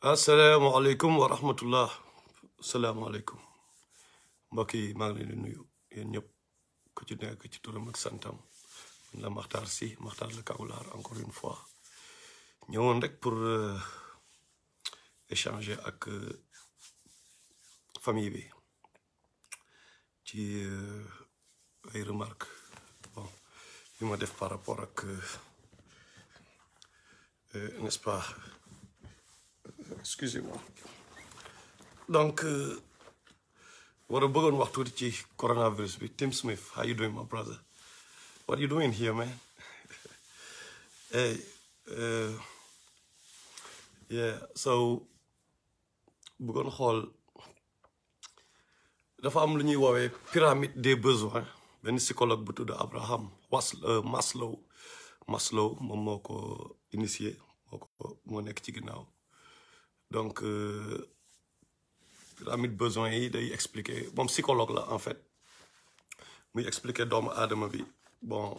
asalaamaaleykum wa rahmatullah. asalaamaaleykum mbokk yi maa ngi leen di nuyu yéen ñëpp ku ci nekk ci turam ak santam man la Makhtar Sy Makhtar le Kawlaar encore une fois ñëwoon rek pour échanger ak famille bi ci ay remarques bon yu ma def par rapport ak n'est-ce pas. Excusez-moi. Donc, what a bëggoon wax tuuti ci coronavirus bi. Tim Smith, how you doing, my brother? What are you doing here, man? Hey, yeah, so bëggoon xool dafa am lu ñuy woowee pyramide des besoins benn psychologue bu tudd Abraham Maslow moom moo ko initié moo nekk ci ginnaaw. Donc pyramide besoin yi day expliquer moom psychologue la en fait muy expliquer doomu aadama bi bon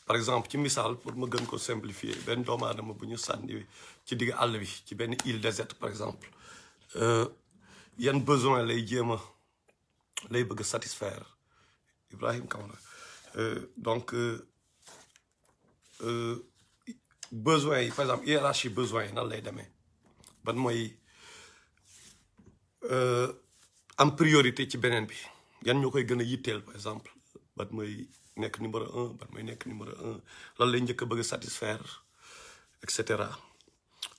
par exemple ci misaal pour ma gën ko simplifier benn doomu aadama bu ñu sànni ci digg àll bi ci benn île déserte par exemple yan besoin lay lay bëgg satisfaire Ibrahim Kamara donc besoin yi par exemple hiérarchie besoin yi nan lay demee ban mooy am priorité ci beneen bi yan ñoo koy gën a yitteel par exemple ban mooy nekk numéro 1 ban mooy nekk numéro 1 lan lay njëkk a bëgg a satisfaire et cetera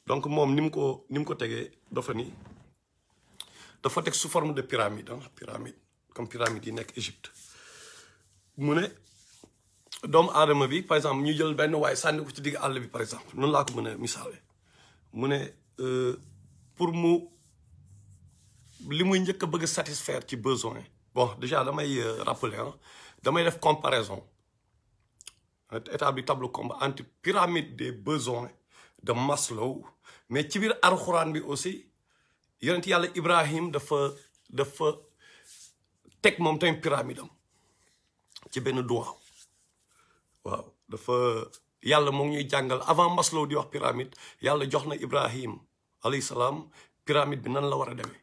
donc moom ni mu ko tegee dafa teg sous forme de pyramide pyramide comme pyramide yi nekk Égypte mu ne doomu aadama bi par exemple ñu jël benn waay sànni ko ci digg àll bi par exemple noonu laa ko mën a misaale mu ne pour mu li muy njëkk a bëgg satisfaire ci besoin bon déjà damay rappeler damay def comparaison établir tableau combat entre pyramide des besoins de Maslow mais ci biir Alxuraan bi aussi yonent yàlla Ibrahim dafa teg moom tamit pyramide am ci benn doigt waaw dafa yàlla moo ngi ñuy jàngal avant Maslow di wax pyramide yàlla jox na Ibrahim alayhi salaam pyramide bi nan la war a demee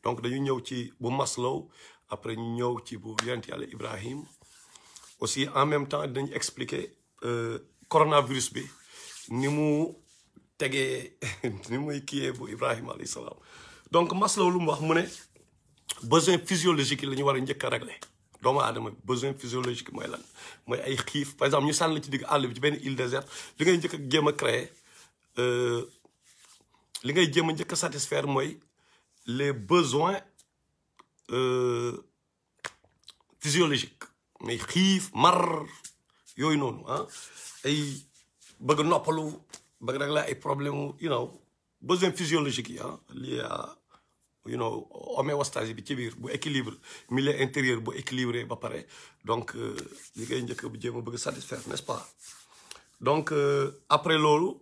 donc dañu ñëw ci bu Maslow après ñu ñëw ci bu yonent yàlla Ibrahim aussi en même temps dañu expliquer coronavirus bi ni mu tegee ni muy kiyee bu Ibrahim alayhi salaam donc Maslow lu mu wax mu ne besoin physiologique yi la ñu war a njëkk a régler doomu aadama bi besoin physiologique mooy lan mooy ay xiif par exemple ñu sànni la ci digg àll bi ci benn île déserte li ngay njëkk a jéem a créer li ngay jéem a njëkk a satisfaire mooy les besoins physiologiques mais xiif mar yooyu noonu ay bëgg noppalu bëgg rek la ay problème besoin physiologique yi lié à homéostase bi ci biir bu équilibre milieu intérieur bu équilibré ba pare donc li ngay njëkk bu jéem a bëgg satisfaire n'est-ce pas donc après loolu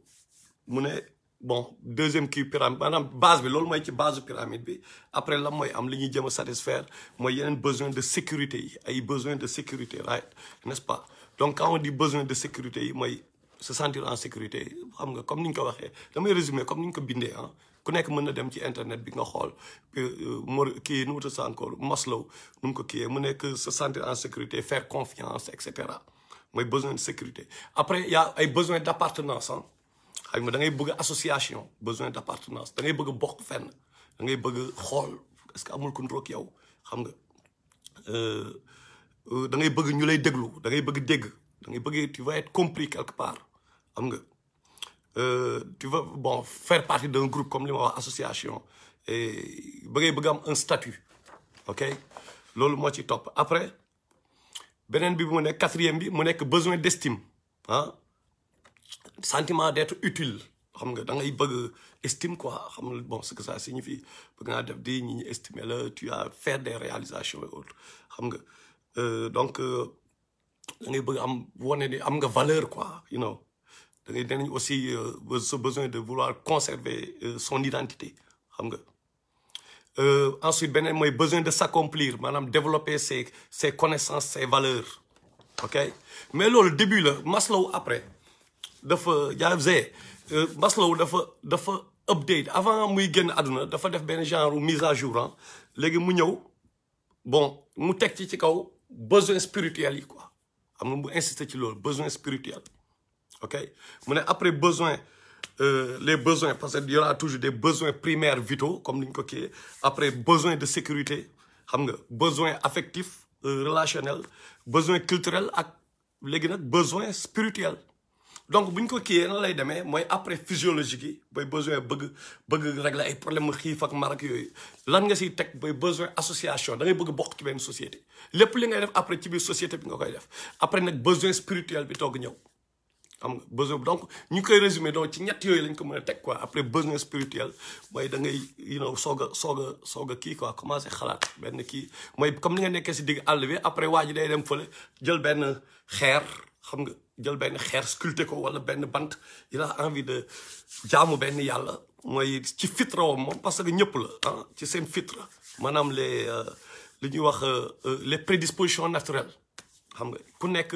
mu ne bon deuxième kii pyramide maanaam base bi loolu mooy ci base pyramide bi après la mooy am li ñuy jéem a satisfaire mooy yeneen besoin de sécurité yi ay besoin de sécurité right n'est-ce pas donc quand on dit besoin de sécurité yi mooy se sentir en sécurité xam nga comme ni ñu ko waxee damay résumer comme ni ñu ko bindee ku nekk mën na dem ci internet bi nga xool kii nu mu tudd encore Maslow nu mu ko kiiyee mu nekk se sentir en sécurité faire confiance et cetera mooy besoin de sécurité après y a ay besoin d'appartenance xam nga da ngay bëgg association besoin d'appartenance da ngay bëgg bokk fenn da ngay bëgg xool est-ce que amul ku niroog yow xam nga da ngay bëgg ñu lay déglu da ngay bëgg dégg da ngay bëgg tu vas être compris quelque part xam nga tu vas bon faire partie d'un groupe comme li ma wax association et bëgg am un statut ok loolu moo ci topp après beneen bi mu nekk quatrième bi mu nekk besoin d'estime sentiment d'être utile xam nga da ngay bëgg estime quoi xam nga bon ce que ça signifie bëgg naa def di ñi ñu estimer la tu as faire des réalisations et autres xam nga donc da ngay bëgg am wane ni am nga valeur quoi da ngay danañ aussi ce besoin de vouloir conserver son identité xam nga ensuite beneen mooy besoin de s'accomplir maanaam développer ses connaissances ses valeurs ok mais loolu début la Maslow après dafa Maslow dafa update avant muy génn àdduna dafa def benn genre mise à jour ah léegi mu ñëw bon mu teg ci kaw besoin spirituel yi quoi xam nga mu insister ci loolu besoin spirituel ok mu ne après besoin les besoins parce qu'il y aura toujours des besoins primaires vitaux comme ni ñu ko kiiyee après besoin de sécurité xam nga besoin affectif relationnel besoin culturel ak léegi nag besoin spirituel donc bu ñu ko kiiyee na lay demee mooy après physiologique yi booy besoin bëgg régler ay problème mu xiif ak mar ak yooyu lan nga siy teg booy besoin association da ngay bëgg bokk ci benn société lépp li ngay def après ci biir société bi nga koy def après nag besoin spirituel bi toog ñëw xam nga besoin donc ñu koy résumé donc ci ñett yooyu lañ ko mën a teg quoi après besoin spirituel mooy da ngay soog a kii quoi commencé xalaat benn kii mooy comme ni nga nekkee si digg àll bi après waa ji day dem fële jël benn xeer xam nga jël benn xeer sculpté ko wala benn bant il a envie de jaamu benn yàlla mooy ci fitra wam moom parce que ñëpp la ah ci seen fitra maanaam li ñuy wax les prédispositions naturelles xam nga ku nekk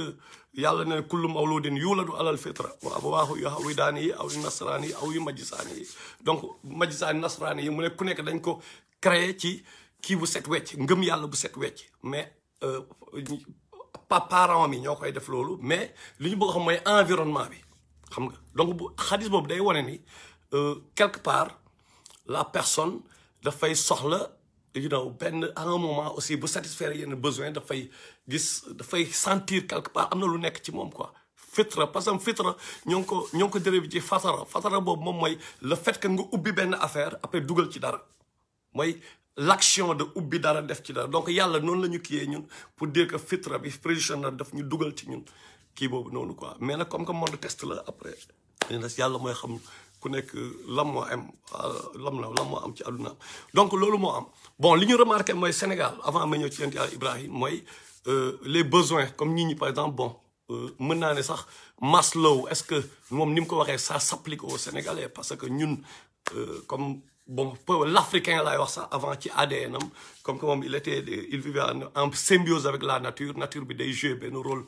yàlla ne kullu mawludin yuladu alal fitra wa abawaahu yuhawwidaani yi aw yu nasraani yi aw yu majjisaani yi donc majjisaani nasraani yi mu ne ku nekk dañ ko créé ci kii bu set wecc ngëm yàlla bu set wecc mais parents mi ñoo koy def loolu mais li ñu bëgg xam mooy environnement bi xam nga donc bu xadis boobu day wane ni quelque part la personne dafay soxla benn à un moment aussi bu satisfaire yenn besoin dafay sentir quelque part am na lu nekk ci moom quoi fitra parce que fitra ñoo ngi ko dérivé ci fatara boobu moom mooy le fait que nga ubbi benn affaire après dugal ci dara mooy l'action de ubbi dara def ci dara donc yàlla noonu la ñu kiyee ñun pour dire que fitra bi prédisposition daf ñu dugal ci ñun kii boobu noonu quoi mais nag comme que monde test la après yàlla mooy xam ku nekk lam moo am ci àdduna donc loolu moo am bon li ñu remarqué mooy Sénégal avant ma ñëw ci yonent Yàlla Ibrahim mooy les besoins comme ñi par exemple bon mën naa ne sax Maslow est-ce que moom ni mu ko waxee ça s'applique aux Sénégalais parce que ñun comme bon l'Africain laay wax sax avant ci ADN am comme que moom il vivait en symbiose avec la nature bi day jouer benn rôle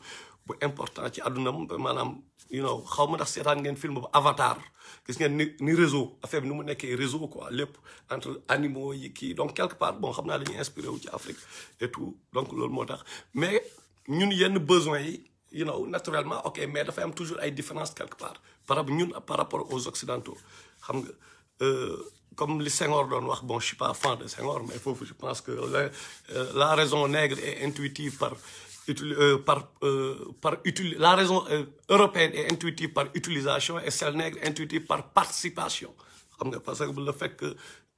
bu important ci àdduna maanaam xaw ma ndax seetaan ngeen film bu Avatar gis ngeen ni réseau affaire bi ni mu nekkee réseau quoi lépp entre animaux yi kii donc quelque part bon xam naa dañuy inspiré wu ci Afrique et tout donc loolu moo tax mais ñun yenn besoins yi naturellement ok mais dafay am toujours ay différences quelque part par rapport aux occidentaux xam nga comme li Senghor doon wax bon je suis pas fan de Senghor mais foofu je pense que la raison nègre est intuitive la raison européenne est intuitive par utilisation et celle nègre intuitive par participation xam nga parce que le fait que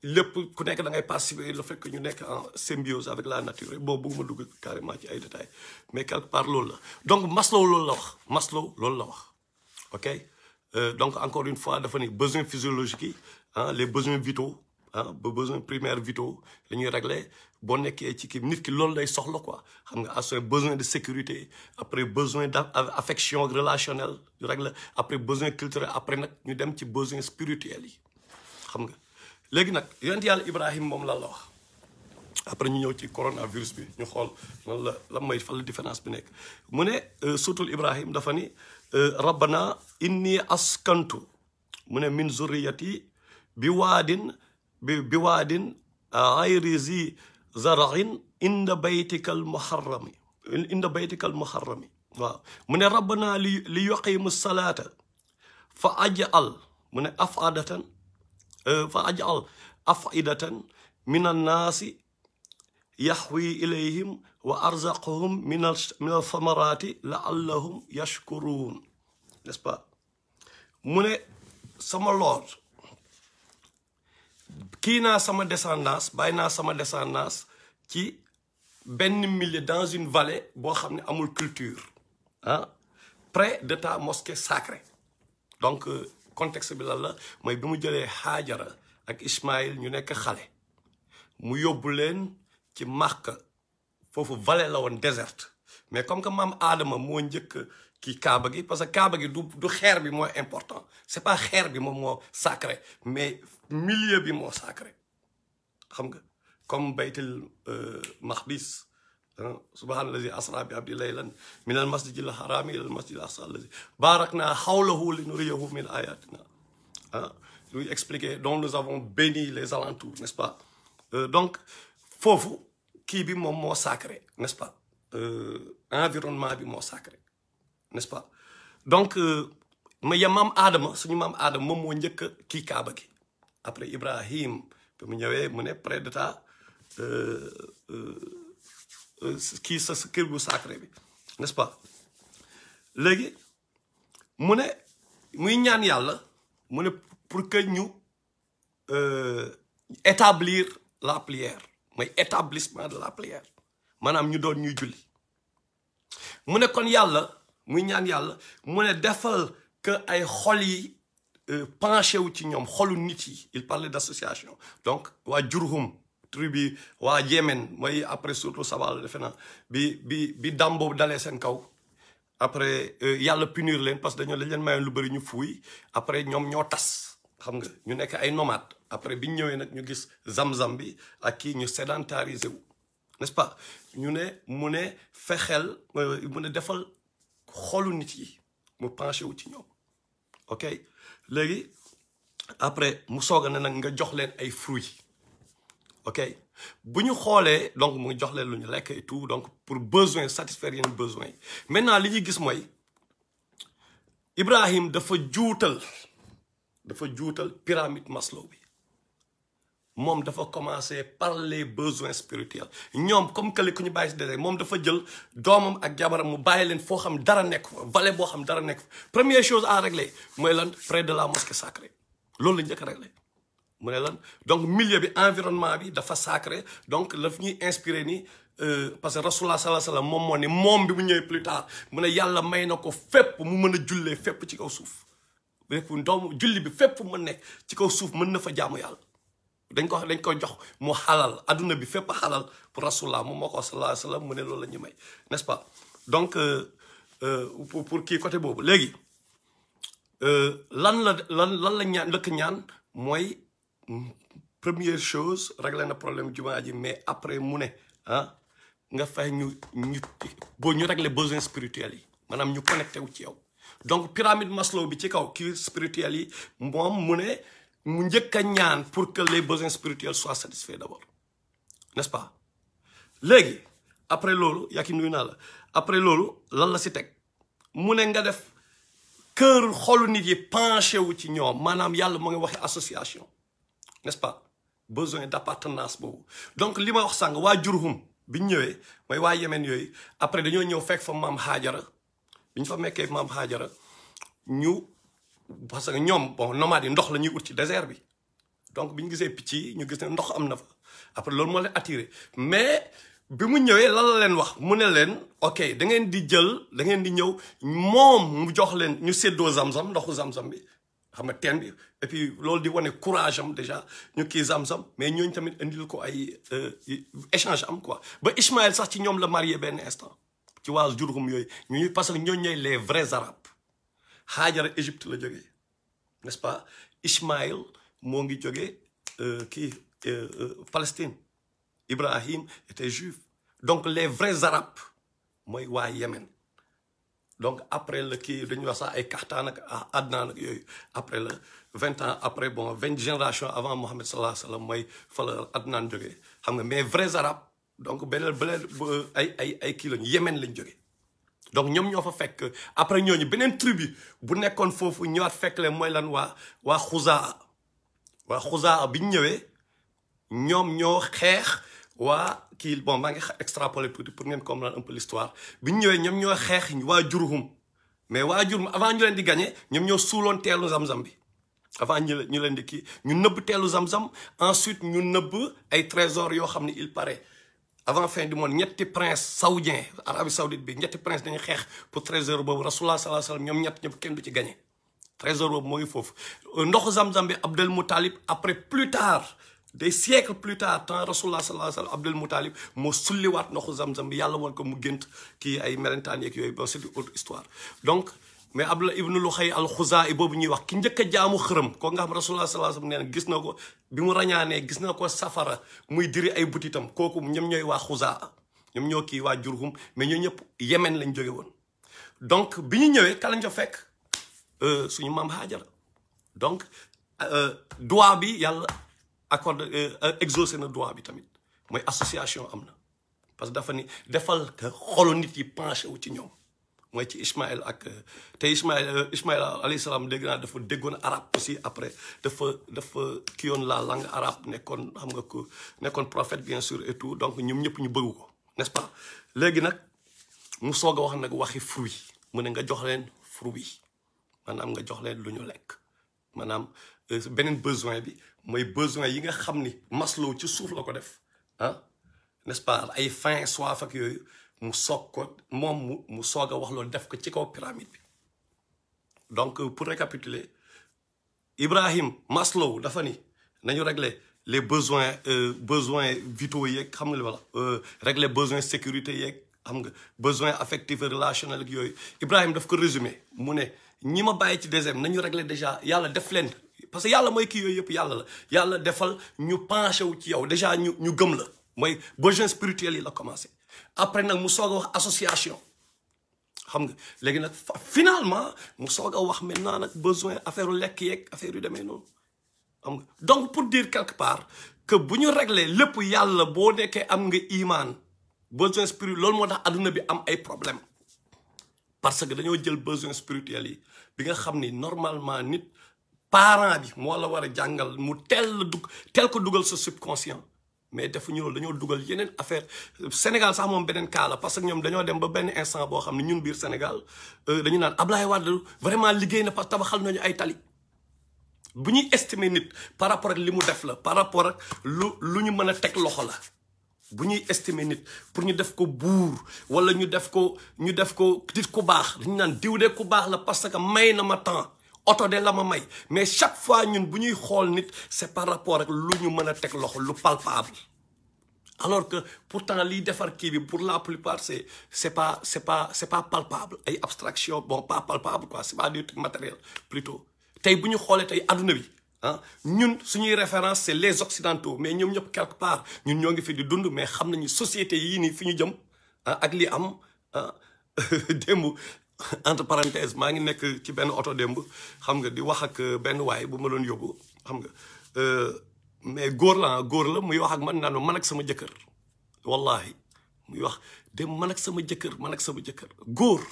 lépp ku nekk da ngay participer le fait que ñu nekk en symbiose avec la nature bon bëgguma dugg carrément ci ay détails mais quelque part loolu la donc Maslow loolu la wax ok donc encore une fois dafa ni besoins physiologiques yi les besoins vitaux besoins primaires vitaux la ñuy régler boo nekkee ci kii nit ki loolu lay soxla quoi xam nga as besoin de sécurité après besoin d'affection relationnelle ñu régler après besoin culturel après nag ñu dem ci besoin spirituel yi xam nga léegi nag yonent Yàlla Ibrahim moom la wax après ñu ñëw ci coronavirus bi ñu xool lan mooy fan la différence bi nekk mu ne suutul Ibrahim dafa ni rabbana inni askantu mu ne min zurriyati bi waadin ghayri zi zar'in inda baytikal muharrami waaw mu ne rabbana li yuqimu salata fa aj'al mu ne af'idatan min annaasi yahwi ilayhim wa arzaqhum min athamarati la'allahum yashkurun n'est-ce pas mu ne sama Lord kii naa sama descendance bàyyi naa sama descendance ci benn milieu dans une vallée boo xam ne amul culture près de ta mosquée sacrée donc contexte bi lan la mooy bi mu jëlee Haajara ak Ismaïl ñu nekk xale mu yóbbu leen ci Makka foofu vallée la woon déserte mais comme que maam Aadama moo njëkk kii Kaaba gi parce que Kaaba gi du xeer bi mooy important c'est pas xeer bi moom moo sacré mais milieu bi moo sacré xam nga comme baytul maqdis subhaanallazi asra bi abdi laylan min al masjidil harami ila al masjidil aqsa allazi barakna hawlahu linuriyahu min ayatina hein, lui expliquer dont nous avons béni les alentours, n'est-ce pas? Donc fofu kii bi moom moo sacré, n'est-ce pas? Environnement bi moo sacré, n'est-ce pas? Donc ma ya maam Adama suñu maam Adama moom moo njëkk kii Kaaba gi après Ibrahim bi mu ñëwee mu ne près de ta kii sa kër gu sacré bi, n'est-ce pas? léegi mu ne muy ñaan yàlla mu ne pour que ñu établir la prière mooy établissement de la prière maanaam ñu doon ñuy julli mu ne kon yàlla muy ñaan yàlla mu ne defal que ay xol yi penché wu ci ñoom xolu nit yi il parlait d'association donc waa Jurhum tribu waa Yémen mooy après surtout Sabal defe naa bi dam boobu dalee seen kaw après yàlla punir leen parce que dañ leen mayoon lu bëri ñu fuuy après ñoom ñoo tas xam nga ñu nekk ay nomades après bi ñu ñëwee nag ñu gis zam-zam bi ak kii ñu sédentarisé wu n'est-ce pas ñu ne mu ne fexeel mu ne defal xolu nit yi mu penché wu ci ñoom ok léegi après mu soog a ne nag nga jox leen ay fruits ok bu ñu xoolee donc mu jox leen lu ñu lekk et tout donc pour besoin satisfaire yeneen besoin yi maintenant li ñuy gis mooy Ibrahim dafa juutal pyramide Maslow bi moom dafa commencer par les besoins spirituels ñoom comme que ku ñu bàyyi si désert moom dafa jël doomam ak jabaram mu bàyyi leen foo xam dara nekk fa vallée boo xam dara nekk fa première chose à régler mooy lan près de la mosquée sacrée loolu la njëkk a régler mu ne lan donc milieu bi environnement bi dafa sacré donc daf ñuy inspiré ni parce que Rasulullah sallallahu alayhi wa sallam moom moo ne moom bi mu ñëwee plus tard mu ne yàlla may na ko fépp mu mën a jullee fépp ci kaw suuf bépp doomu julli bi fépp mu nekk ci kaw suuf mën na fa jaamu yàlla dañ ko jox mu xalal adduna bi fépp xalal pour Rasulullah moom moo ko sallallahu alayhi wa sallam mu ne loolu la ñu may n'est-ce pas donc pour kii côté boobu léegi lan la ñaan lëkk ñaan mooy première chose régler na problème jumaa ji mais après mu ne nga fay ñu régler besoins spirituels yi maanaam ñu connecté wu ci yow donc pyramide Maslow bi ci kaw kii spirituels yi moom mu ne mu njëkk a ñaan pour que les besoins spirituels soient satisfaits d'abord n'est-ce pas léegi après loolu yaa ki nuyu naa la après loolu lan la si teg mu ne nga def kër xolu nit yi penché wu ci ñoom maanaam yàlla mu ngi waxe association n'est-ce pas besoin d'appartenance boobu donc li ma wax sànq waa Jurhum bi ñu ñëwee mooy waa Yémen yooyu après dañoo ñëw fekk fa maam Haajara bi ñu fa mekkee maam Haajara ñu parce que ñoom bon nomades yi ndox la ñuy ut ci désert bi donc bi ñu gisee picc yi ñu gis ne ndox am na fa après loolu moo leen attiré mais bi mu ñëwee lan la leen wax mu ne leen ok da ngeen di ñëw moom mu jox leen ñu séddoo zam-zam ndoxu zam-zam bi xam nga teen bi et puis loolu di wane courage am déjà ñu kii zam-zam mais ñooñu tamit indil ko ay échange am quoi ba Ismaël sax ci ñoom la marié benn instant ci waa Jurhum yooyu ñu parce que ñooñu ñooy les vrais arabes Haajara Égypte la jógee n'est-ce pas Ismaël moo ngi jógee Palestine Ibrahim était juif donc les vrais arabes mooy waa Yémen donc après le kii dañuy wax sax ay Qaxtaan ak Adnaan ak yooyu après le 20 ans après bon 20 générations avant Mohammed sallallahu alayhi wa sallam mooy fa la Adnaan jógee xam nga mais vrais arabes donc beneen ay kii lañu Yémen lañ jógee donc ñoom ñoo fa fekk après ñooñu beneen tribu bu nekkoon foofu ñëwaat fekk leen mooy lan waa Xuzaa bi ñu ñëwee ñoom ñoo xeex waa kii bon maa ngi extrapoler tuuti pour ngeen comprendre un peu l'histoire bi ñu ñëwee ñoom ñoo xeex waa Jurhum mais waa Jurhum avant ñu leen di gagné ñoom ñoo suuloon teelu zam-zam bi avant ñu leen di kii ñu nëbb teelu zam-zam ensuite ñu nëbb ay trésors yoo xam ne il paraît avant fin du monde ñetti prince saoudien Arabie Saoudite bi ñetti prince dañuy xeex pour trésor boobu Rasulullah sallallahu alayhi wa sallam ñoom ñëpp kenn du ci gagné trésor boobu moo ngi foofu ndoxu zam-zam bi Abdel Moutalib après plus tard des siècles plus tard temps Rasulullah sallallahu alayhi wa sallam Abdel Moutalib moo sulliwaat ndoxu zam-zam bi yàlla woon ko mu gént kii ay melentaan yeeg yooyu bon c'est une autre histoire donc mais Abdullah ibn Luxay al-Xuzaa'i boobu ñuy wax ki njëkk a jaamu xërëm ko nga xam Rasulullah sallallahu alayhi wa sallam nee na gis na ko bi mu rañaanee gis na ko safara muy diri ay butitam kooku ñoom ñooy waa Xuzaa ñoom ñoo kii waa Jurhum mais ñoo ñëpp Yémen lañ jóge woon donc bi ñu ñëwee ka lañ fa fekk suñu maam Haajara donc droit bi yàlla accordé exaucé na droit bi tamit mooy association am na parce que dafa ni defal ka xolu nit yi penché wu ci ñoom mooy ci Ismaël ak te Ismaël alayhi salaam dégg naa dafa déggoon arabe aussi après dafa kiyoon la langue arabe nekkoon xam nga ko nekkoon prophète bien sûr et tout donc ñoom ñëpp ñu bëgg ko n'est-ce pas léegi nag mu soog a wax nag waxi fruit mu ne nga jox leen fruit maanaam nga jox leen lu ñu lekk maanaam beneen besoin bi mooy besoin yi nga xam ni Maslow ci suuf la ko def ah n'est-ce pas ay faim soif ak yooyu mu soog ko moom mu soog a wax loolu def ko ci kaw pyramide bi donc pour récapituler Ibrahim Maslow dafa ni nañu régler les besoins vitaux yeeg xam nga li wala régler besoins sécurité yeeg xam nga besoin affectif et relationnel ak yooyu Ibrahim daf ko résumé mu ne ñi ma bàyyi ci deuxième nañu régler déjà yàlla def leen parce que yàlla mooy kii yooyu yëpp yàlla la yàlla defal ñu penché wu ci yow déjà ñu gëm la mooy besoin spirituel yi la commencé après nag mu soog a wax association xam nga léegi nag finalement mu soog a wax maintenant nag besoin affaire lekk yeeg affaire yu demee noonu xam nga donc pour dire quelque part que bu ñu régler lépp yàlla boo nekkee am nga imaan besoin spirituel loolu moo tax adduna bi am ay problème parce que dañoo jël besoin spirituel yi bi nga xam ni normalement nit parent bi moo la war a jàngal mu teel ko dugal sa subconscient mais defuñu loolu dañoo dugal yeneen affaire Sénégal sax moom beneen cas la parce que ñoom dañoo dem ba benn instant boo xam ne ñun biir Sénégal dañu naan Ablaye Wade vraiment liggéey na parce que tabaxal nañu ay tali bu ñuy estimer nit par rapport ak li mu def la par rapport ak lu ñu mën a teg loxo la bu ñuy estimer nit pour ñu def ko buur wala ñu def ko nit ku baax dañu naan diw de ku baax la parce que may na ma temps oto de la ma may mais chaque fois ñun bu ñuy xool nit c'est par rapport ak lu ñu mën a teg loxo lu palpable alors que pourtant liy defar kii bi pour la plupart c'est pas palpable ay abstraction bon pas palpable quoi c'est pas du truc matériel plutôt tey bu ñu xoolee tey adduna bi ñun suñuy référence c'est les occidentaux mais ñoom ñëpp quelque part ñun ñoo ngi fi di dund mais xam nañu société yii nii fi ñu jëm ak li am démb entre parenthèse maa ngi nekk ci benn oto démb xam nga di wax ak benn waay bu ma doon yóbbu xam nga mais góor la muy wax ak man ak sama jëkkër wallahi muy wax dem man ak sama jëkkër góor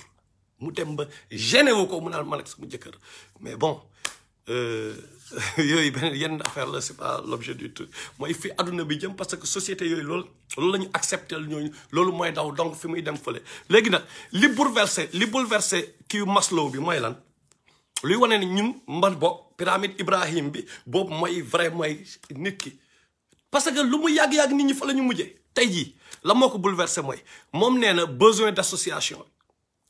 mu dem ba gêné wu ko mu naan man ak sama jëkkër mais bon yooyu benn yenn affaire la c'est pas l'objet du truc mooy fi adduna bi jëm parce que société yooyu loolu la ñu accepté ñooñu loolu mooy daw donc fi muy dem fële léegi nag li bouleversé kii Maslow bi mooy lan luy wane ne ñun pyramide Ibrahim bi boobu mooy vrai mooy nit ki parce que lu mu yàgg-yàgg nit ñi fa la ñu mujjee tey jii la moo ko bouleversé mooy moom nee na besoin d'association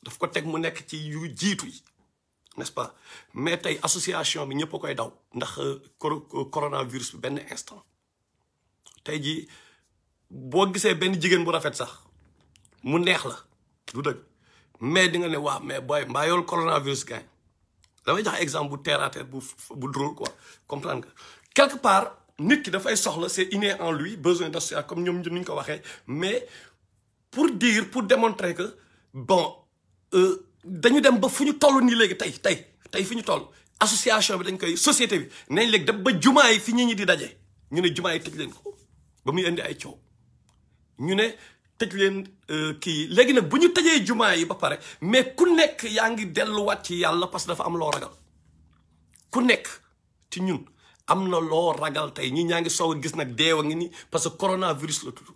daf ko teg mu nekk ci yu jiitu yi n'est-ce pas mais tey association bi ñëpp a koy daw ndax coronavirus bi benn instant tey jii boo gisee benn jigéen bu rafet sax mu neex la du dëgg mais di nga ne waaw mais booy mbaa yoolu coronavirus gain damay jox exemple bu terre à terre bu drôle quoi comprendre nga quelque part nit ki dafay soxla c'est inné en lui besoin d'association comme ñoom ñu ko waxee mais pour démontrer que bon dañu dem ba fu ñu toll nii léegi tey fi ñu toll association bi dañ koy société bi nañ léegi dem ba jumaa yi fi ñi di daje ñu ne jumaa yi tëj leen ko ba muy indi ay coow ñu ne tëj leen kii léegi nag bu ñu tëjee jumaa yi ba pare mais ku nekk yaa ngi delluwaat ci yàlla parce que dafa am loo ragal ku nekk ci ñun am na loo ragal tey ñi ñaa ngi soog a gis nag deewa ngi ni parce que coronavirus la tudd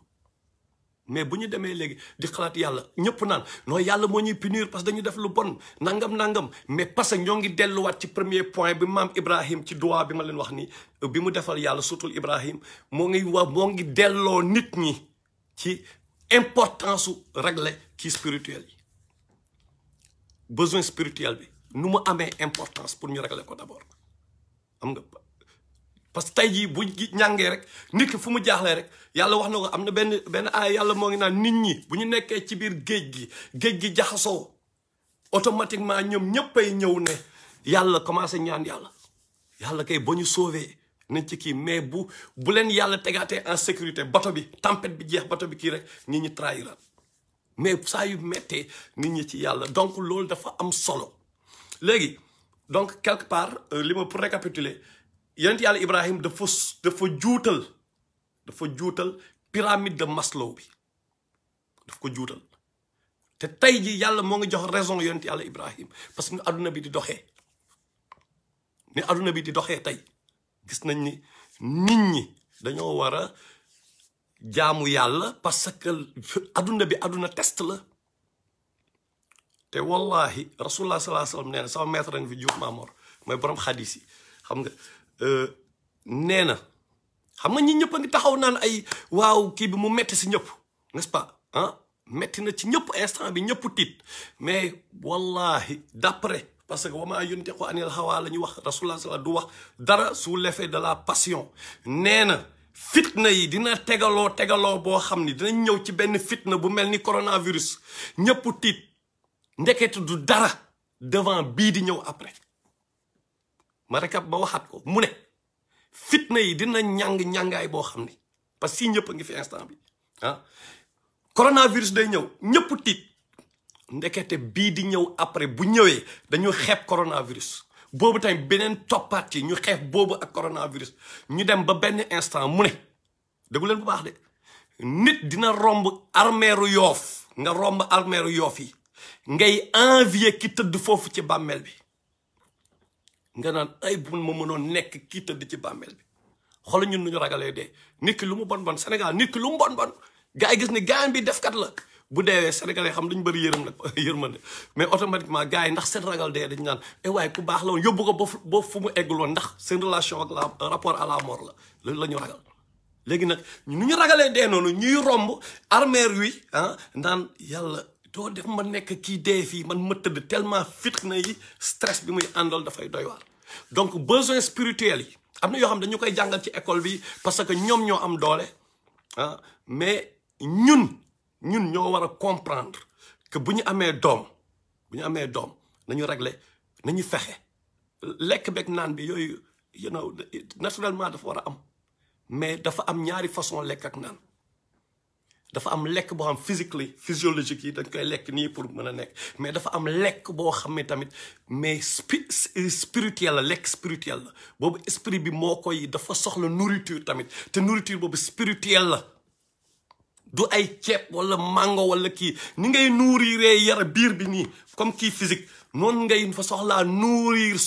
mais bu ñu demee léegi di xalaat yàlla ñëpp naan non yàlla moo ñuy punir parce que dañu def lu bon nangam mais parce que ñoo ngi delluwaat ci premier point bi maam Ibrahim ci duwaa bi ma leen wax ni bi mu defal yàlla sutul Ibrahim moo ngi delloo nit ñi ci importance su régler kii spirituel yi besoin spirituel bi nu mu amee importance pour ñu régler ko d'abord am nga parce que tey jii bu ñàngee rek nit ki fu mu jaaxlee rek yàlla wax na ko am na benn ay yàlla moo ngi naan nit ñi bu ñu nekkee ci biir géej gi jaxasoo automatiquement ñoom ñëppay ñëw ne yàlla commencé ñaan yàlla kay ba ñu sauver nañ ci kii mais bu leen yàlla tegaatee en sécurité bato bi tempête bi jeex bato bi kii rek nit ñi trahiraat mais saa yu mettee nit ñi ci yàlla donc loolu dafa am solo léegi donc quelque part li ma pour récapituler yonent yàlla Ibrahim dafa juutal pyramide de Maslow bi daf ko juutal te tey ji yàlla moo ngi jox raison yonent yàlla Ibrahim parce que adduna bi di doxee tey gis nañ ni nit ñi dañoo war a jaamu yàlla parce que adduna bi adduna test la te wallahi rasulullah sallallahu alayhi wasallam nee na sama maître ngi fi Diouf Mamor mooy borom xadis yi xam nga nee na xam nga ñi ñëpp a ngi taxaw naan ay waaw kii bi mu metti si ñëpp n'est-ce pas ah metti na ci ñëpp instant bi ñëpp tiit mais wallahi d'après parce que wamaa yantiqu anil hawa la ñuy wax rasulullah sallallahu du wax dara sous l'effet de la passion nee na fitna yi dina tegaloo boo xam ni dinañ ñëw ci benn fitna bu mel ni coronavirus ñëpp tiit ndekete du dara devant bii di ñëw après ma rekap ba waxaat ko mu ne fitna yi dina ñàngaay boo xam ni parce que si ñëpp a ngi fi instant bi ah coronavirus day ñëw ñëpp tiit ndekete bii di ñëw après bu ñëwee dañu xeeb coronavirus boobu tamit beneen toppaat ci ñu xeeb boobu ak coronavirus ñu dem ba benn instant mu ne déggu leen bu baax de nit dina romb armeeru Yoof nga romb armeeru Yoof yi ngay envier ki tëdd foofu ci bàmmeel bi nga naan ay bu ma mënoon nekk kii tëdd ci bàmmeel bi xoolal ñun nu ñu ragalee dee nit ki lu mu bon Sénégal nit ki lu mu bon gars yi gis ni gaañ bi defkat la bu deewee Sénégalais xam dañu bëri yërmande mais automatiquement gars yi ndax seen ragal dee dañu naan waaye ku baax la woon yóbbu ko ba fu mu eggul woon ndax seen relation ak la rapport à la mort la loolu la ñu ragal léegi nag nu ñu ragalee dee noonu ñuy romb armeer wi naan yàlla doo def ma nekk kii dee fii man ma tëdd tellement fitna yi stress bi muy àndal dafay doy waar donc besoin spirituel yi am na yoo xam dañu koy jàngal ci école bi parce que ñoom ñoo am doole mais ñun ñoo war a comprendre que bu ñu amee doom nañu régler nañu fexe lekk beeg naan bi yooyu naturellement dafa war a am mais dafa am ñaari façon lekk ak naan dafa am lekk boo xam physiologique yi dañ koy lekk nii pour mën a nekk mais dafa am lekk boo xam ne tamit mais spirituel la lekk spirituel la boobu esprit bi moo koy dafa soxla nourriture tamit te nourriture boobu spirituel la du ay ceeb wala mango wala kii ni ngay nourrir yara biir bi nii comme kii physique noonu ngay fa soxlaa nourrir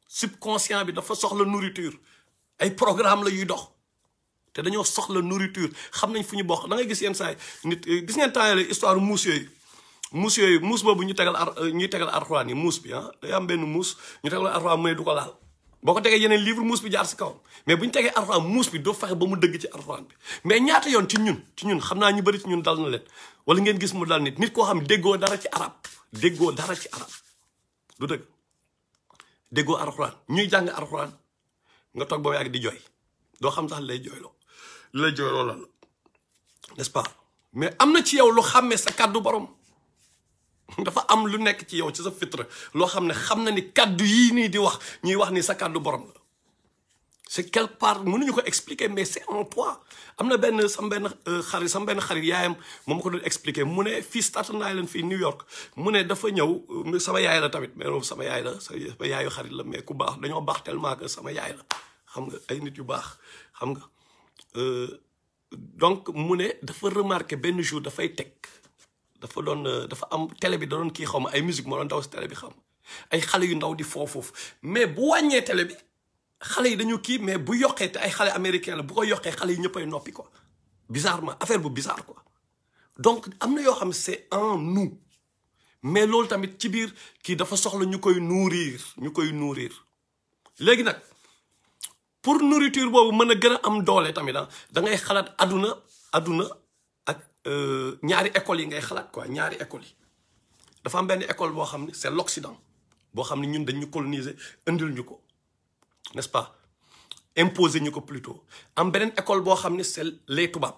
subconscient bi dafa soxla nourriture ay programme la yuy dox te dañoo soxla nourriture xam nañ fu ñu bokk da ngay gis yenn saa nit gis ngeen temps histoire muus yooyu muus boobu ñuy tegal arxuraan yi muus bi day am benn muus ñu tegal arxuraan mu ne du ko laal boo ko tegee yeneen livre muus bi jaar si kawam mais bu ñu tegee arxuraan muus bi doo fexe ba mu dëgg ci arxuraan bi mais ñaata yoon ci ñun xam naa ñu bëri ci ñun dal na leen wala ngeen gis mu dal nit koo xam déggoo dara ci arab du dëgg déggoo arxuraan ñuy jàng arxuraan nga toog ba yàgg di jooy doo xam sax lay jooyloo la n'est-ce pas mais am na ci yow lu xàmmee sa kàddu borom dafa am lu nekk ci yow ci sa fitra loo xam ne xam na ni kàddu yii nii di wax ñuy wax ni sa kàddu borom la c'est quelque part mënuñu ko expliquer mais c'est en toi am na sama benn xarit yaayam moom ma ko doon expliquer mu ne fii Staten Island fii New York mu ne dafa ñëw sama yaay la tamit mais moom sama yaay la sama yaayu xarit la mais ku baax dañoo baax tellement que sama yaay la xam nga ay nit yu baax xam nga donc mu ne dafa remarqué benn jour dafay teg dafa am télé bi da doon kii xaw ma ay musique moo doon daw si télé bi xam ay xale yu ndaw di foofu mais bu wàññee télé bi xale yi dañu kii mais bu yokkee te ay xale américain la bu ko yokkee xale yi ñëppay noppi quoi bizarrement affaire bu bizarre quoi donc am na yoo xam c'est en nous mais loolu tamit ci biir kii dafa soxla ñu koy nourrir léegi nag pour nourriture boobu mën a gën a am doole tamit da ngay xalaat aduna ak ñaari écoles yi ngay xalaat quoi ñaari écoles yi dafa am benn école boo xam ne c'est l'Occident boo xam ne ñun dañ ñu coloniser indil ñu ko n'est-ce pas imposer ñu ko plutôt am beneen école boo xam ne c'est les tubaab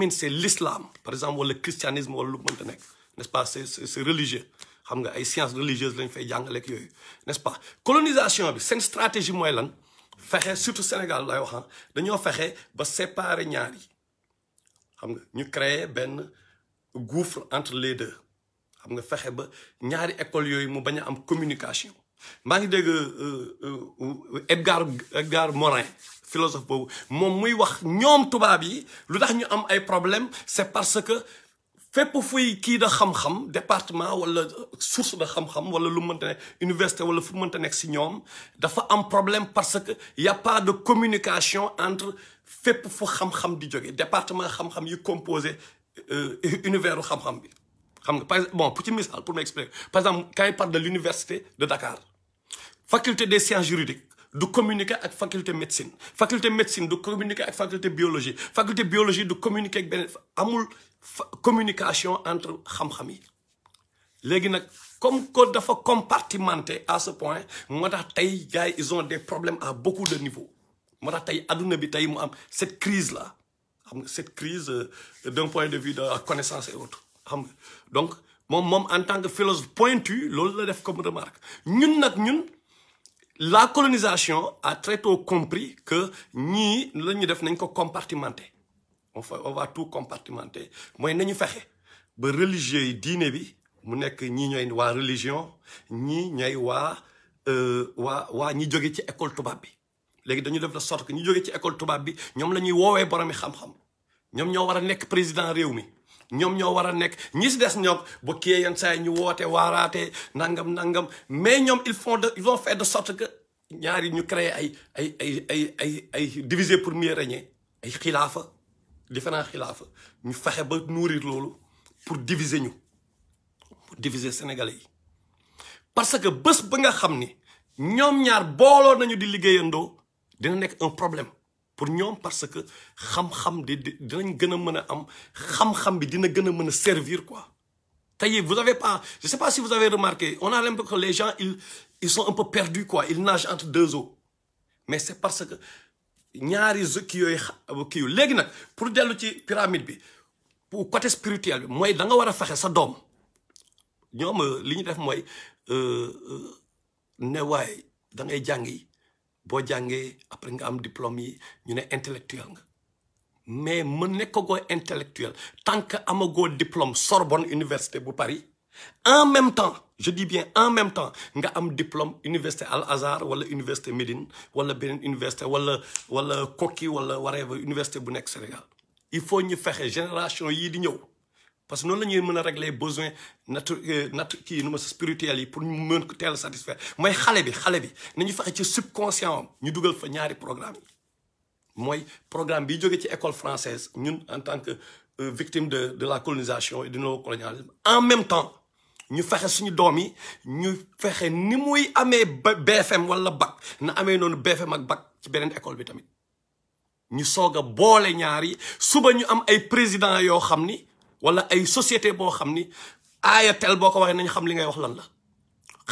c'est l'islam par exemple wala christianisme wala lu mënta nekk n'est-ce pas c'est religieux xam nga ay sciences religieuses lañ fay jàngaleek yooyu n'est-ce pas colonisation bi seen stratégie mooy lan fexe surtout Sénégal lay wax dañoo fexe ba séparer ñaar yi xam nga ñu créer benn gouffre entre les deux xam nga fexe ba ñaari école yooyu mu bañ a am communication maa ngi dégg Edgar Morin philosophe boobu moom muy wax ñoom tubaab yi lu tax ñu am ay problème c'est parce que fépp fuy kii da xam-xam département wala source de xam-xam wala lu mënta nekk université wala fu mënta nekk si ñoom dafa am problème parce que y a pas de communication entre fépp fu xam-xam di jóge département xam-xam yi composé univers u xam-xam bi xam nga par exemple bon pour ci misaal pour m'expliquer par exemple quand il parle de l'université de Dakar faculté des sciences juridiques du communiquer ak faculté médecine du communiquer ak faculté biologie du communiquer ak beneen amul communication entre xam-xam yi léegi nag comme que dafa compartimenté à ce point moo tax tey gars yi ils ont des problèmes à beaucoup de niveaux moo tax tey adduna bi tey mu am cette crise là xam nga cette crise d'un point de vue de la connaissance et autres xam nga donc moom en tant que philosophe pointu loolu la def comme remarque ñun la colonisation a très tôt compris que ñii la ñu def nañ ko compartimenter on va tout compartimenter mooy nañu fexe ba religieux yi diine bi mu nekk ñii ñooy waa religion ñii ñooy waa ñi jóge ci école tubaab bi léegi dañu def de sorte que ñi jóge ci école tubaab bi ñoom la ñuy woowee boromi xam-xam ñoom ñoo war a nekk président réew mi ñoom ñoo war a nekk ñi si des ñoom ba kii yenn saa yi ñu woote waaraate nangam mais ñoom ils vont faire de sorte que ñaari ñu créer ay diviser pour mieux régner ay xilaafa différents xilaafa ñu fexe ba nourrir loolu pour diviser Sénégalais yi parce que bés ba nga xam ni ñoom ñaar booloo nañu di liggéeyandoo dina nekk un problème pour ñoom parce que xam-xam dinañ gën a mën a am xam-xam bi dina gën a mën a servir quoi tey vous avez pas je sais pas si vous avez remarqué on a l'impression que les gens ils sont un peu perdus quoi ils nagent entre deux eaux mais c'est parce que ñaari kii yooyu léegi nag pour dellu ci pyramide bi pour côté spirituel bi mooy da nga war a fexe sa doom ñoom li ñu def mooy ne waaye da ngay jàngi boo jàngee après nga am diplôme yi ñu ne intellectuel nga mais nekkagoo intellectuel tant que amagoo diplôme Sorbonne Université bu Paris en même temps je dis bien en même temps nga am diplôme université Al Azhar wala université Médine wala beneen université wala Koki wala whatever université bu nekk Sénégal il faut ñu fexe génération yii di ñëw parce que noonu la ñuy mën a régler besoin spirituels yi pour ñu mën ko teel a satisfaire mooy xale bi nañu fexe ci subconscient am ñu dugal fa ñaari programme yi mooy programme bi jóge ci école française ñun en tant que victime de la colonisation et du néocolonialisme en même temps ñu fexe suñu doom yi ñu fexe ni muy amee BFM wala bac na amee noonu BFM ak bac ci beneen école bi tamit ñu soog a boole ñaar yi suba ñu am ay président yoo xam ni wala ay société boo xam ni aaya tel boo ko waxee nañ xam li ngay wax lan la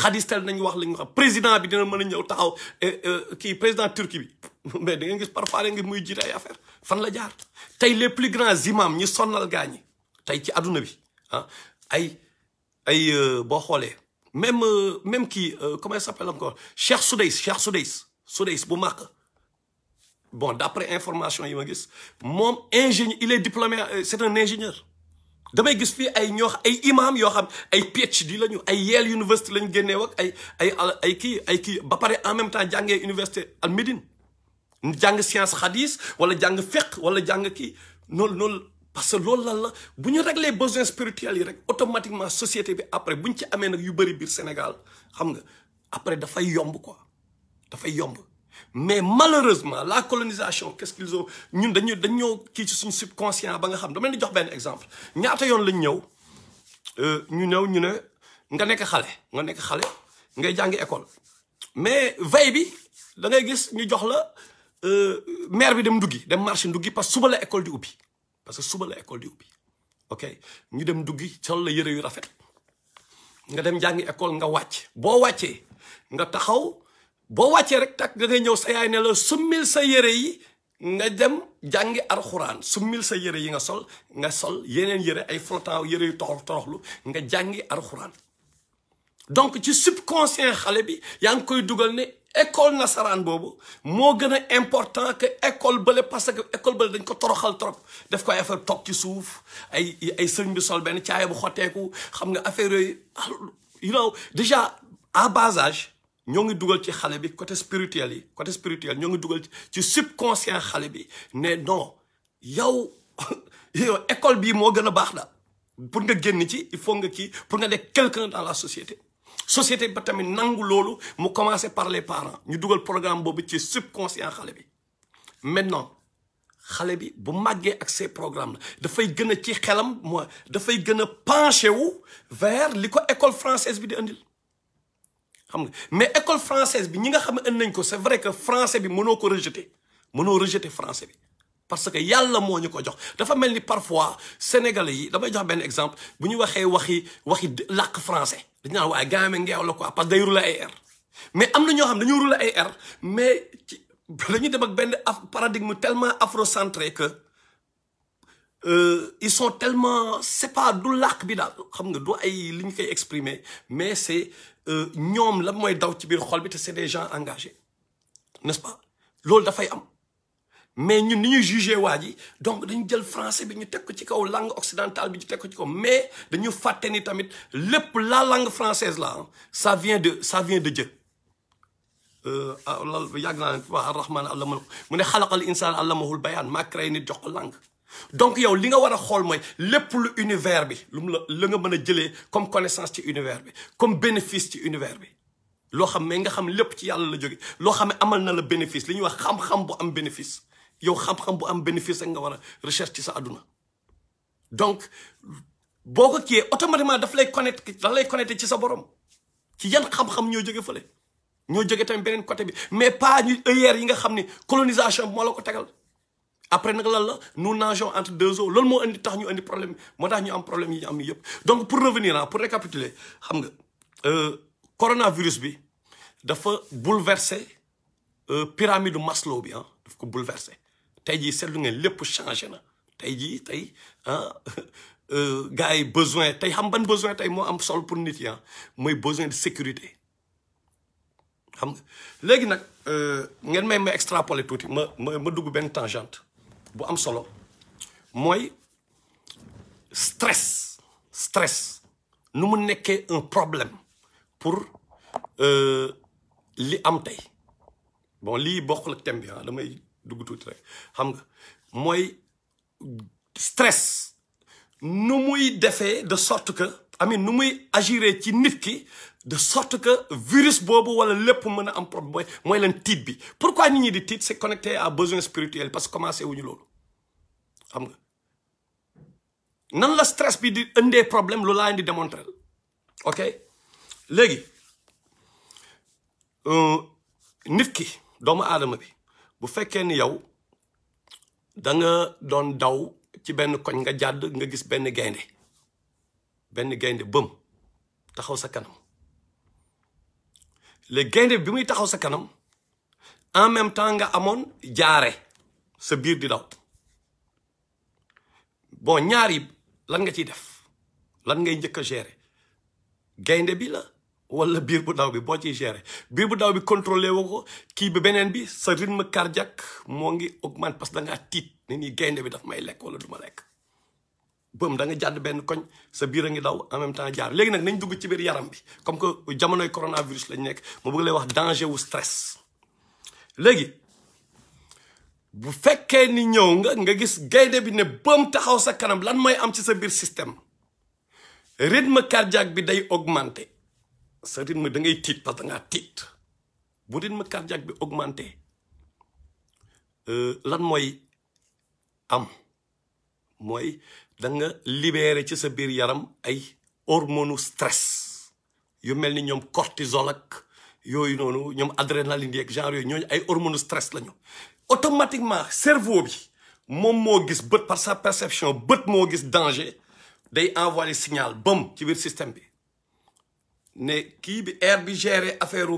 xadis tel nañ wax li nga xam président bi dina mën a ñëw taxaw kii président Turquie bi mais da ngeen gis parfois ngi muy jiite ay affaire fan la jaar tey les plus grands imams ñi sonnal gaa ñi tey ci adduna bi ah ay boo xoolee même kii comment il s'appelle encore Cheikh Soudais bu Makka bon d'après information yi ma gis moom ingénieur il est diplômé c'est un ingénieur damay gis fii ay imam yoo xam ay PhD lañu ay Yale University lañu génnee wak ay kii ba pare en même temps jàngee université Al Médine jàng science hadis wala jàng fiqh wala jàng kii noonu parce que loolu lan la bu ñu régler besoins spirituels yi rek automatiquement société bi après bu ñu ci amee nag yu bëri biir Sénégal xam nga après dafay yomb quoi dafay yomb mais malheureusement la colonisation qu'est-ce qu'ils ont ñun dañoo kii ci suñu subconscient ba nga xam dama leen di jox benn exemple ñaata yoon lañ ñëw ñu ne nga nekk xale ngay jàngi école mais veille bi da ngay gis ñu jox la maire bi dem marché nduggi parce que suba la école di ubbi ok ñu dem nduggi sol la yëre yu rafet nga dem jàngi école nga wàcc boo wàccee nga taxaw boo wàccee rek tak da ngay ñëw sa yaay ne la summil sa yëre yi nga dem jàngi alxuraan summil sa yëre yi nga sol yeneen yëre ay flottant yëre yu toroxlu nga jàngi alxuraan donc ci subconscient xale bi yaa ngi koy dugal ne école nasaraan boobu moo gën a important que école bële parce que école bële dañ ko toroxal trop def ko ay affaire toog ci suuf ay sëñ bi sol benn caaya bu xotteeku xam nga affaire yooyu you know déjà à bas âge ñoo ngi dugal ci xale bi côté spirituel ñoo ngi dugal ci subconscient xale bi ne non yow école bii moo gën a baax da pour nga génn ci il faut nga kii pour nga nekk quelqu'un dans la société ba tamit nangu loolu mu commencer par les parents ñu dugal programme boobu ci subconscient xale bi maintenant xale bi bu màggee ak ces programmes la dafay gën a ci xelam mooy dafay gën a penché wu vers li ko école française bi di andil xam nga mais école française bi ñi nga xam ne indi nañ ko c'est vrai que français bi mënoo rejeter français bi parce que yàlla moo ñu ko jox dafa mel ni parfois sénégalais yi damay jox benn exemple bu ñu waxee waxi làkk français dañu naan waaye gaame ngeew la quoi parce que day rouler ay R mais am na ñoo xam dañoo rouler ay R mais dañuy dem ak benn paradigme tellement afrocentré que ils sont tellement c'est pas du làkk bi daal xam nga du ay li ñu koy exprimer mais c'est ñoom la mooy daw ci biir xol bi te c'est des gens engagés n'est-ce pas loolu dafay am mais ñun ni ñuy juger waa ji donc dañu jël français bi ñu teg ko ci kaw langue occidentale bi ñu teg ko ci kaw mais dañu fàtte ni tamit lépp la langue française là ça vient de Dieu yàgg naa ne waa arrahman allama mu ne xalaqal insaan allamahul bayaan maa créé nit jox ko langue donc yow li nga war a xool mooy lépp lu univers bi lu mu la nga mën a jëlee comme connaissance ci univers bi comme bénéfice ci univers bi loo xam mais nga xam lépp ci yàlla la jóge loo xam ne amal na la bénéfice li ñuy wax xam-xam bu am bénéfice yow xam-xam bu am bénéfice rek nga war a recherche ci sa àdduna donc boo ko kiiyee automatiquement daf lay connecté ci sa borom ci yan xam-xam ñoo jóge fële ñoo jóge tamit beneen côté bi mais pas ñu œillères yi nga xam ni colonisation bi moo la ko tegal après nag lan la nous nageons entre deux eaux loolu moo indi tax ñu indi problème moo tax ñu am problème yi ñu am yëpp donc pour revenir pour récapituler xam nga coronavirus bi dafa bouleverser pyramide Maslow bi daf ko bouleverser tey jii seetlu ngeen lépp changé na tey gars yi besoin tey xam ban besoin tey moo am solo pour nit yi mooy besoin de sécurité xam nga léegi nag ngeen may extrapoler tuuti ma dugg benn tangente bu am solo mooy stress nu mu nekkee un problème pour li am tey bon lii bokkul ak thème bi damay dugg tuuti rek xam nga mooy stress nu muy defee de sorte que nu muy agiré ci nit ki de sorte que virus boobu wala lépp mën a am problème mooy leen tiit bi pourquoi nit ñi di tiit c'est connecté à besoin spirituel parce que commencé wuñu loolu xam nga nan la stress bi di indee problème loolu laa leen di démontrer ok léegi nit ki doomu aadama bi bu fekkee ni yow da nga doon daw ci benn koñ nga jàdd nga gis benn gaynde bëm taxaw sa kanam le gaynde bi muy taxaw sa kanam en même temps nga amoon jaare sa biir di daw bon ñaar yi lan nga ciy def lan ngay njëkk a gérer gaynde bi la wala biir bu daw bi boo ciy gérer biir bu daw bi contrôlé woo ko kii bi beneen bi sa rythme cardiaque moo ngi augmente parce que da ngaa tiit ne nii gaynde bi daf may lekk wala du ma lekk bëm da nga jàdd benn koñ sa biir a ngi daw en même temps jaar léegi nag nañ dugg ci biir yaram bi comme que jamonoy coronavirus lañ nekk ma bëgg lay wax danger wu stress léegi bu fekkee ni ñëw nga gis gaynde bi ne bëm taxaw sa kanam lan mooy am ci sa biir système rythme cardiaque bi day augmenter sa rythme da ngay tiit parce que da ngaa tiit bu rythme cardiaque bi augmenter lan mooy am mooy da nga libérer ci sa biir yaram ay hormone stress yu mel ni ñoom cortisol ak yooyu noonu ñoom adrénaline yeeg genre yooyu ñooñu ay hormone stress lañu automatiquement cerveau bi moom moo gis bët par sa perception bët moo gis danger day envoyer signal bam ci biir système bi ne kii bi air bi gérer affaire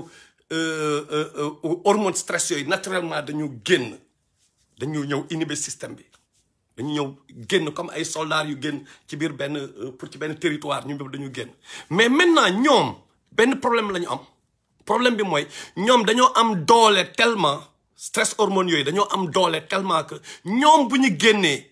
hormone stress yooyu naturellement dañu ñëw inhiber système bi dañu ñëw génn comme ay soldats yu génn ci biir ci benn territoire ñu dañu génn mais maintenant ñoom benn problème la ñu am problème bi mooy ñoom dañoo am doole tellement stress hormones yooyu dañoo am doole tellement que ñoom bu ñu génnee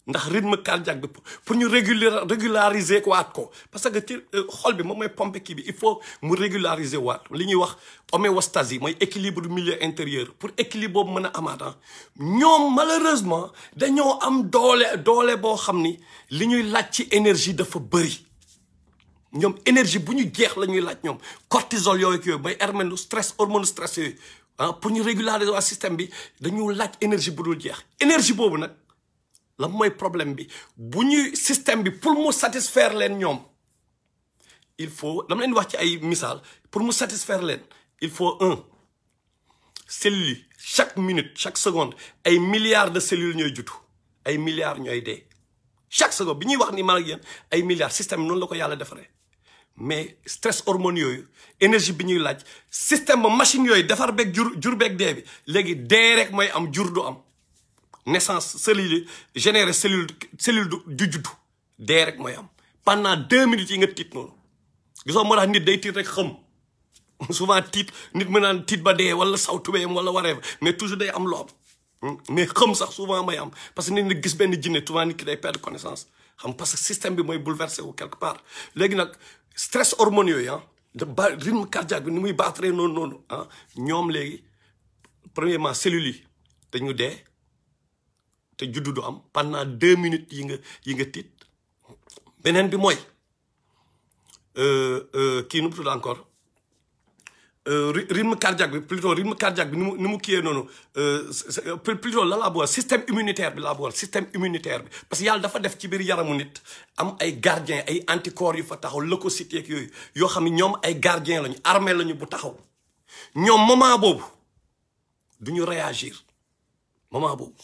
ndax rythme cardiaque bi pour ñu régulariser ko waat ko parce que ci xol bi moom mooy pompe kii bi il faut mu régulariser waat li ñuy wax homéostasie mooy équilibre du milieu intérieur pour équilibre boobu mën a amaat ñoom malheureusement dañoo am doole boo xam ni li ñuy laaj ci énergie dafa bëri ñoom énergie bu ñu jeex la ñuy laaj ñoom cortisol yooyu mooy hormone stress yooyu pour ñu régulariser waa système bi dañu laaj énergie bu dul jeex énergie boobu nag la mooy problème bi bu ñuy système bi pour mu satisfaire leen ñoom il faut dama leen wax ci ay misaal pour mu satisfaire leen il faut cellules yi chaque minute chaque seconde ay milliards de cellules ñooy jutu ay milliards ñooy dee chaque seconde bi ñuy wax ni man ak yéen ay milliards système bi noonu la ko yàlla defaree mais stress hormone yooyu énergie bi ñuy laaj système ba machine yooyu defar beeg jur beeg dee bi léegi dee rek mooy am jur du am naissance cellule généré cellule du juddu dee rek mooy am pendant 2 minutes yi nga tiit noonu gisoo moo tax nit day tiit rek xam souvent tiit nit mën naan tiit ba dee wala saw tubéyam wala waree mais toujours day am lu am mais xam sax souvent may am parce que nit ñi gis benn jinne souvent nit ki day perdre connaissance xam parce que système bi mooy bouleversé wu quelque part léegi nag stress hormone yooyu rythme cardiaque bi ni muy battre noonu ñoom léegi premièrement cellules yi dañu dee te juddu du am pendant 2 minutes yi nga tiit beneen bi mooy kii nu mu tudd encore rythme cardiaque bi ni mu kiyee noonu plutôt la laa bëggoon système immunitaire bi laa bëggoon système immunitaire bi parce que yàlla dafa def ci biir yaramu nit am ay gardiens ay anticorps yu fa taxaw leucocytes yeeg yooyu yoo xam ne ñoom ay gardiens lañu armée lañu bu taxaw ñoom moment boobu du ñu réagir moment boobu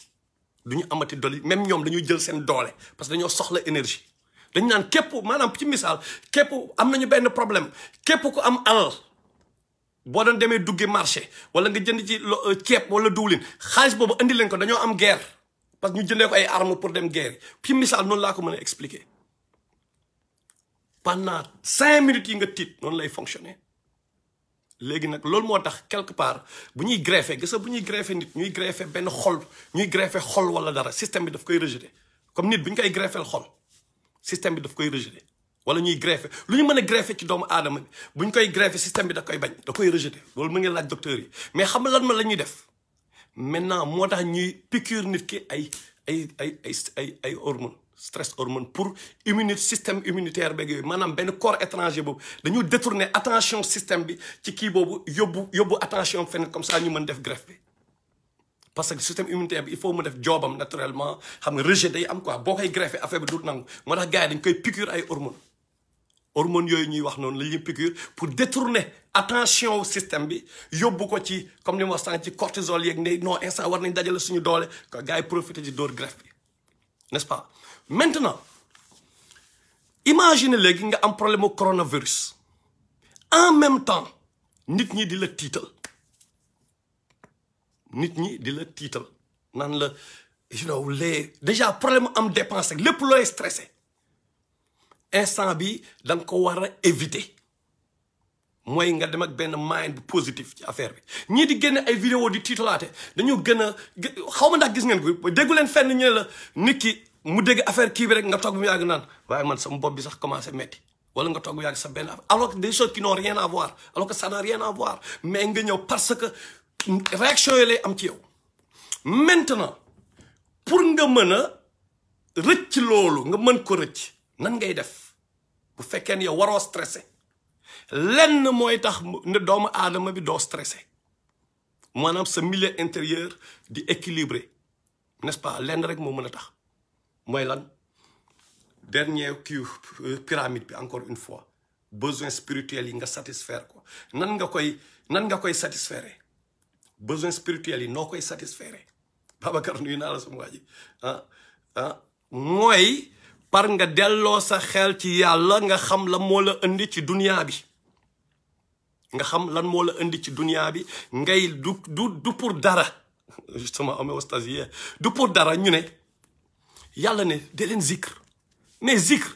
du ñu amati doole même ñoom dañuy jël seen doole parce que dañoo soxla énergie dañu naan képp maanaam ci misaal képp am nañu benn problème képp ku am alal boo doon demee dugge marché wala nga jënd ci ceeb wala diwlin xaalis boobu andi leen ko dañoo am guerre parce que ñu jëndee ko ay armes pour dem guerre ci misaal noonu laa ko mën a expliquer pendant 5 minutes yi nga tiit noonu lay fonctionner léegi nag loolu moo tax quelque part bu ñuy greffer gis nga bu ñuy greffer nit ñuy greffer benn xol ñuy greffer xol wala dara système bi daf koy rejeter comme nit bu ñu koy greffer xol système bi daf koy rejeter wala ñuy greffer lu ñu mën a greffer ci doomu aadama bi bu ñu koy greffer système bi da koy bañ da koy rejeter loolu mu ngi laaj docteur yi mais xam nga lan ma la ñuy def maintenant moo tax ñuy piqûre nit ki ay hormones stress hormone pour système immunitaire beeg yooyu maanaam benn corps étranger boobu dañu détourner attention système bi ci kii boobu yóbbu attention feneen comme ça ñu mën def greffe bi parce que système immunitaire bi il faut mu def joobam naturellement xam nga rejet day am quoi boo koy greffe affaire bi du nangu moo tax gars yi dañ koy piqûre ay hormones yooyu ñuy wax noonu la ñuy piqûre pour détourner attention système bi yóbbu ko ci comme li ma wax sànq ci cortisol yeeg ne non instant war nañ dajale suñu doole ko gars yi profité ci dóor greffe bi n'est-ce pas maintenant imagine léegi nga am problème au coronavirus en même temps nit ñi di la tiital naan la déjà problème am dépense ak lépp looy stressé instant bi da nga ko war a éviter mooy nga dem ak benn mind bu positif ci affaire bi ñii di génne ay vidéo di tiitalaate dañu gën a xaw ma ndax gis ngeen ko déggu leen fenn ñu la nit ki mu dégg affaire kii bi rek nga toog bu mu yàgg naan waaye man sama bopp bi sax commencé metti wala nga toog bu yàgg sa benn alors que des choses qui n'ont rien à voir alors que ça n'a rien à voir mais nga ñëw parce que réaction yi lay am ci yow maintenant pour nga mën a rëcc loolu nga mën ko rëcc nan ngay def bu fekkee ne yow waroo stressé lenn mooy tax ne doomu aadama bi doo stressé maanaam sa milieu intérieur di équilibré n'est-ce pas lenn rek moo mën a tax mooy lan dernier pyramide bi encore une fois besoin spirituel yi nga satisfaire ko nan nga koy satisfaire besoin spirituel yi noo koy satisfaire Babacar nuyu naa la sama waa ji mooy par nga delloo sa xel ci yàlla nga xam la moo la indi ci dunia bi nga xam lan moo la indi ci dunia bi ngay du pour dara justement homéostasie du pour dara ñu ne yàlla ne de leen zikr mais zikr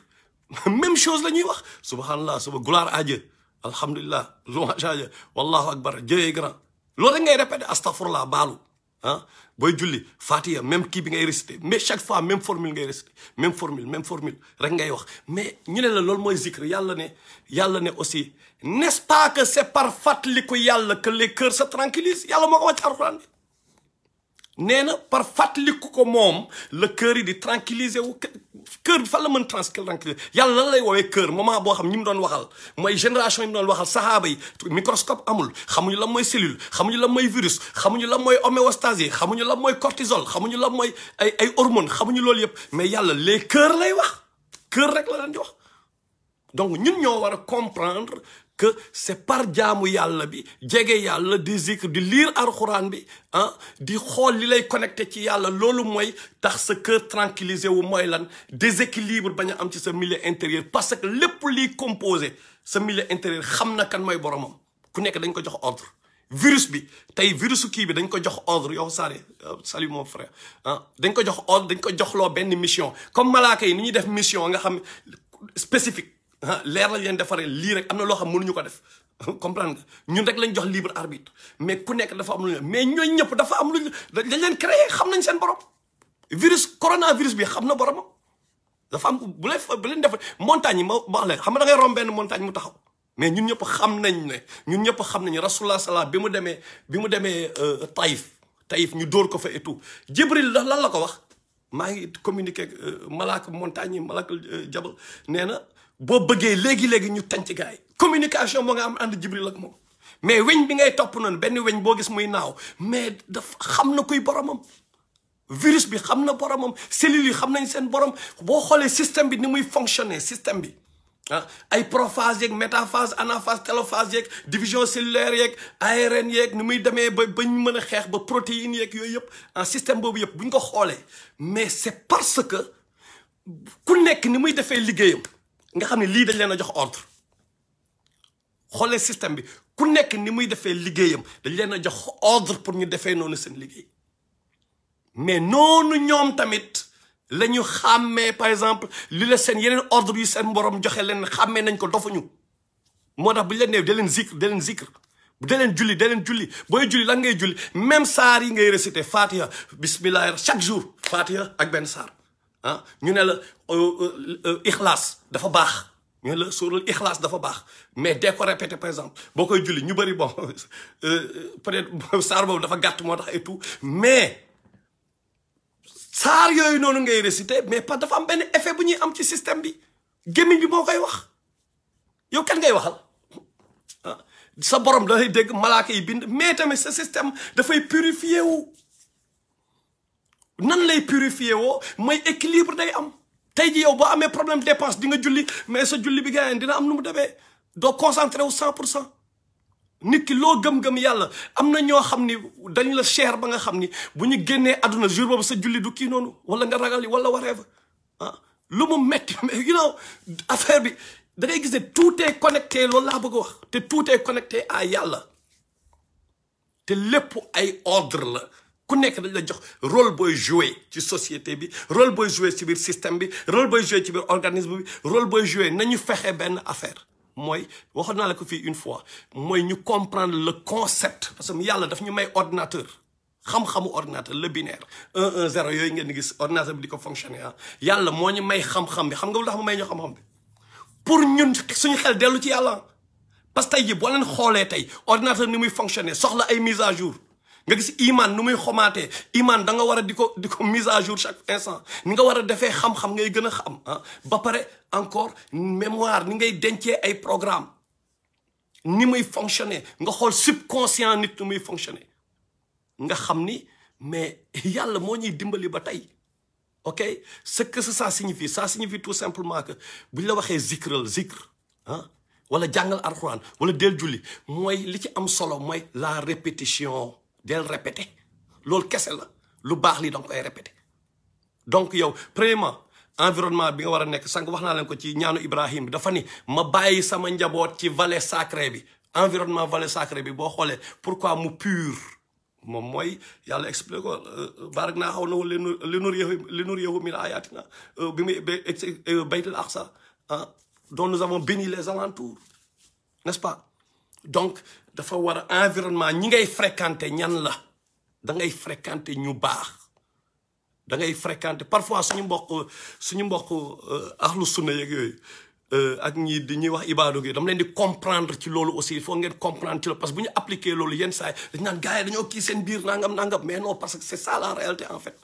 même chose la ñuy wax subhanallah gloire à Dieu alhamdulillah louange à Dieu wallahu akbar Dieu est grand loolu rek ngay répété astaghfirullah baalu ah booy julli Fatiha même kii bi ngay réciter mais chaque fois même formule ngay réciter même formule rek ngay wax mais ñu ne la loolu mooy zikr yàlla ne aussi n'est-ce pas que c'est par fàttaliku yàlla que les cœurs se tranquillisent yàlla moo ko wàcc alxuraan bi nee na par fàttaliku ko moom le cœur yi di tranquilliser wu cœur bi fan la mën tranquilliser yàlla lan lay woowee cœur moment boo xam ñi mu doon waxal mooy génération yi mu doon waxal sahaaba yi microscope amul xamuñu lan mooy cellule xamuñu lan mooy virus xamuñu lan mooy homéostase xamuñu lan mooy cortisol xamuñu lan mooy ay hormones xamuñu loolu yëpp mais yàlla les cœurs lay wax cœur rek la leen di wax donc ñun ñoo war a comprendre que c'est par jaamu yàlla bi jege yàlla di zikr di lire alxuraan bi ah di xool li lay connecté ci yàlla loolu mooy tax sa cœur tranquillisé wu mooy lan déséquilibre bañ a am ci sa milieu intérieur parce que lépp liy composé sa milieu intérieur xam na kan mooy boromam ku nekk dañ ko jox ordre virus bi tey virusu kii bi dañ ko jox ordre yow Sare salut mon frère ah dañ ko jox ordre dañ ko joxloo benn mission comme malaaka yi ni ñuy def mission nga xam spécifique leer lañ leen defaree lii rek am na loo xam mënuñu ko def comprendre nga ñun rek lañ jox libre arbitre mais ku nekk dafa am lu mais ñooñu ñëpp dafa am lu dañ leen créé xam nañ seen borom coronavirus bi xam na boromam dafa am bu leen def montagne yi ma wax leen xam nga da ngay romb benn montagne mu taxaw mais ñun ñëpp xam nañ rasulullah sallallahu bi mu demee Taïf ñu dóor ko fa et tout Jibril lan la ko wax maa ngi communiqué malaaka montagne yi malaaka jabal nee na boo bëggee léegi ñu tànc gars yi communication moo nga am ànd Jibril ak moom mais weñ bi ngay topp noonu benn weñ boo gis muy naaw mais dafa xam na kuy boromam virus bi xam na boromam cellules yi xam nañ seen borom boo xoolee système bi ni muy fonctionner système bi ah ay prophase yeeg métaphase anaphase télophase yeeg division cellulaire yeeg ARN yeeg ni muy demee ba ñu mën a xeex ba protéines yeeg yooyu yëpp en système boobu yëpp bu ñu ko xoolee mais c'est parce que ku nekk ni muy defee liggéeyam nga xam ne lii dañ leen a jox ordre xoolee système bi ku nekk ni muy defee liggéeyam dañ leen a jox ordre pour ñu defee noonu seen liggéey mais noonu ñoom tamit la ñu xàmmee par exemple li la seen yeneen ordre yu seen borom joxe leen xàmmee nañ ko dofuñu moo tax bu ñu leen nee da leen zikr da leen julli booy julli lan ngay julli même saar yi ngay réciter Fatiha bismillah chaque jour Fatiha ak benn saar ah ñu ne la Ikhlas dafa baax ñu ne la suural Ikhlas dafa baax mais dee ko répéter par exemple boo koy julli ñu bëri bon peut-être saar boobu dafa gàtt moo tax et tout mais saar yooyu noonu ngay réciter mais pas dafa am benn effet bu ñuy am ci système bi gémmiñ bi moo koy wax yow kan ngay waxal ah sa borom da lay dégg malaaka yi bind mais tamit sa système dafay purifier wu nan lay purifier woo mooy équilibre day am tey ji yow boo amee problème dépense di nga julli mais sa julli bi gars dina am nu mu demee doo concentré wu 100% nit ki loo gëm-gëm yàlla am na ñoo xam ni dañ la cher ba nga xam ni bu ñu génnee àdduna jour boobu sa julli du kii noonu wala nga ragal wala whatever ah lu mu metti mais affaire bi da ngay gis ne tout est connecté loolu laa bëgg a wax te tout est connecté à yàlla te lépp ay ordre la ku nekk dañ la jox rôle booy jouer ci société bi rôle booy jouer ci biir système bi rôle booy jouer ci biir organisme bi rôle booy jouer nañu fexe benn affaire mooy waxoon naa la ko fii une fois mooy ñu comprendre le concept parce que yàlla daf ñu may ordinateur xam-xamu ordinateur le binaire 1 1 0 yooyu ngeen di gis ordinateur bi di ko fonctionner ah yàlla moo ñu may xam-xam bi xam nga lu tax mu may ñu xam-xam bi pour ñun suñu xel dellu ci yàlla parce que tey jii boo leen xoolee tey ordinateur ni muy fonctionner soxla ay mise à jour nga gis iman nu muy xomaatee iman da nga war a di ko mise à jour chaque instant ni nga war a defee xam-xam ngay gën a xam ah ba pare encore mémoire ni ngay dencee ay programme ni muy fonctionner nga xool subconscient nit ni muy fonctionner nga xam ni mais yàlla moo ñuy dimbali ba tey ok ce que ça signifie tout simplement que buñ la waxee zikr ah wala jàngal alxuraan wala del julli mooy li ci am solo mooy la répétition del répéter loolu kese la lu baax lii danga koy répéter donc yow premièrement environnement bi nga war a nekk sànq wax naa leen ko ci ñaanu Ibrahim bi dafa ni ma bàyyi sama njaboot ci vallée sacrée bi environnement vallée sacrée bi boo xoolee pourquoi mu pur moom mooy yàlla expliqué ko barak naa xaw na li nuriyahu min ayatina bi muy baytul aqsa dont nous avons béni les alentours n'est-ce pas donc dafa war a environnement ñi ngay fréquenter ñan la da ngay fréquenter ñu baax da ngay fréquenter parfois suñu mbokk ahlu sunna yeeg yooyu ak ñi di ñuy wax ibaadu gi dama leen di comprendre ci loolu aussi il faut ngeen comprendre ci loolu parce que bu ñu appliquer loolu yenn saa yi dañ naan gars yi dañoo kii seen biir nangam mais non parce que c'est ça la réalité en fait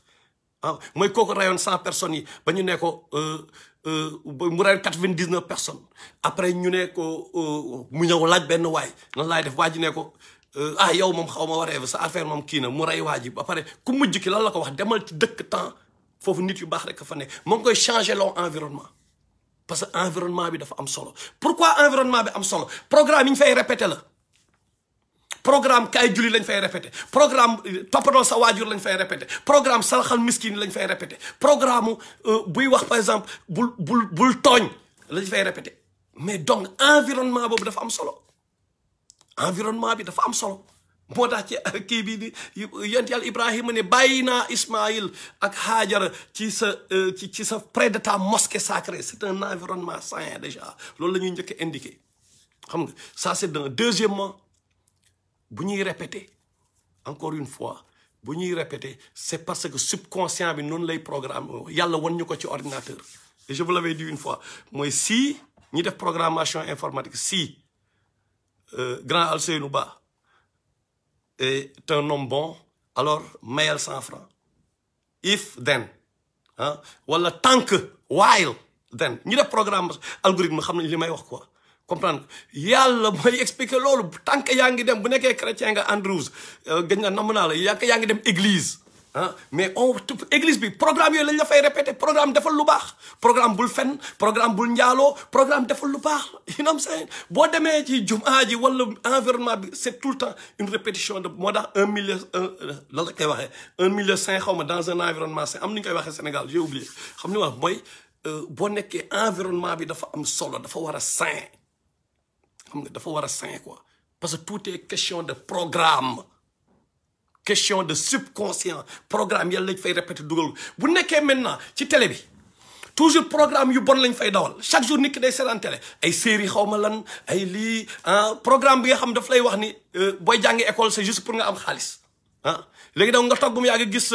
ah mooy kooku rayoon 100 personnes yi ba ñu ne ko mu rayoon 99 personnes après ñu ne ko mu ñëw laaj benn waay nan laay def waa ji ne ko yow moom xaw ma waree sa affaire moom kii na mu rey waa ji ba pare ku mujj ki lan la ko wax demal ci dëkk temps foofu nit yu baax rek fa nekk moo ngi koy changer loo environnement parce que environnement bi dafa am solo pourquoi environnement bi am solo programme yi ñu fay répété la programme kaay julli lañ fay répété programme toppatoo sa waajur lañ fay répété programme saraxal miskin lañ fay répété programme buy wax par exemple bul tooñ lañ fay répété mais donc environnement boobu dafa am solo environnement bi dafa am solo moo tax ci kii bi di yonent Yàlla Ibrahima ne bàyyi naa Ismaïl ak Haajara ci sa près de ta mosquée sacrée c'est un environnement sain déjà loolu la ñuy njëkk a indiqué xam nga ça c'est d'un deuxièmement bu ñuy répéter encore une fois bu ñuy répéter c'est parce que subconscient bi noonu lay programme yàlla wan ñu ko ci ordinateur et je vous l'avais dit une fois mooy si ñi def programmation informatique si grand Alseynou Ba est un homme bon alors mayal 100 francs if then wala tant que while then ñi def programme algorithme xam nañ li may wax quoi comprendre yàlla mooy expliquer loolu tant que yaa ngi dem bu nekkee chrétien nga Andrews gëj na namm naa la yaa ngi dem église mais église bi programme yooyu lañ la fay répéter programme defal lu baax programme bul fen programme bul njaaloo programme defal lu baax you know what I'm saying boo demee ci jumaa ji wala environnement bi c'est tout le temps une répétition de moo tax 1 million lan la koy waxee 1,5 million xaw ma dans un environnement sain am ni ñu koy waxee Sénégal j'ai oublié xam ni wax mooy boo nekkee environnement bi dafa am solo dafa war a sain xam nga dafa war a sain quoi parce que tout est question de programme question de subconscient programme yàlla lañ fay répéter dugal bu nekkee maintenant ci télé bi toujours programme yu bon lañ fay dawal chaque jour nit ki day seetaan télé ay série xaw ma lan ay lii programme bi nga xam daf lay wax ni booy jàngi école c'est juste pour nga am xaalis léegi donc nga toog ba mu yàgg gis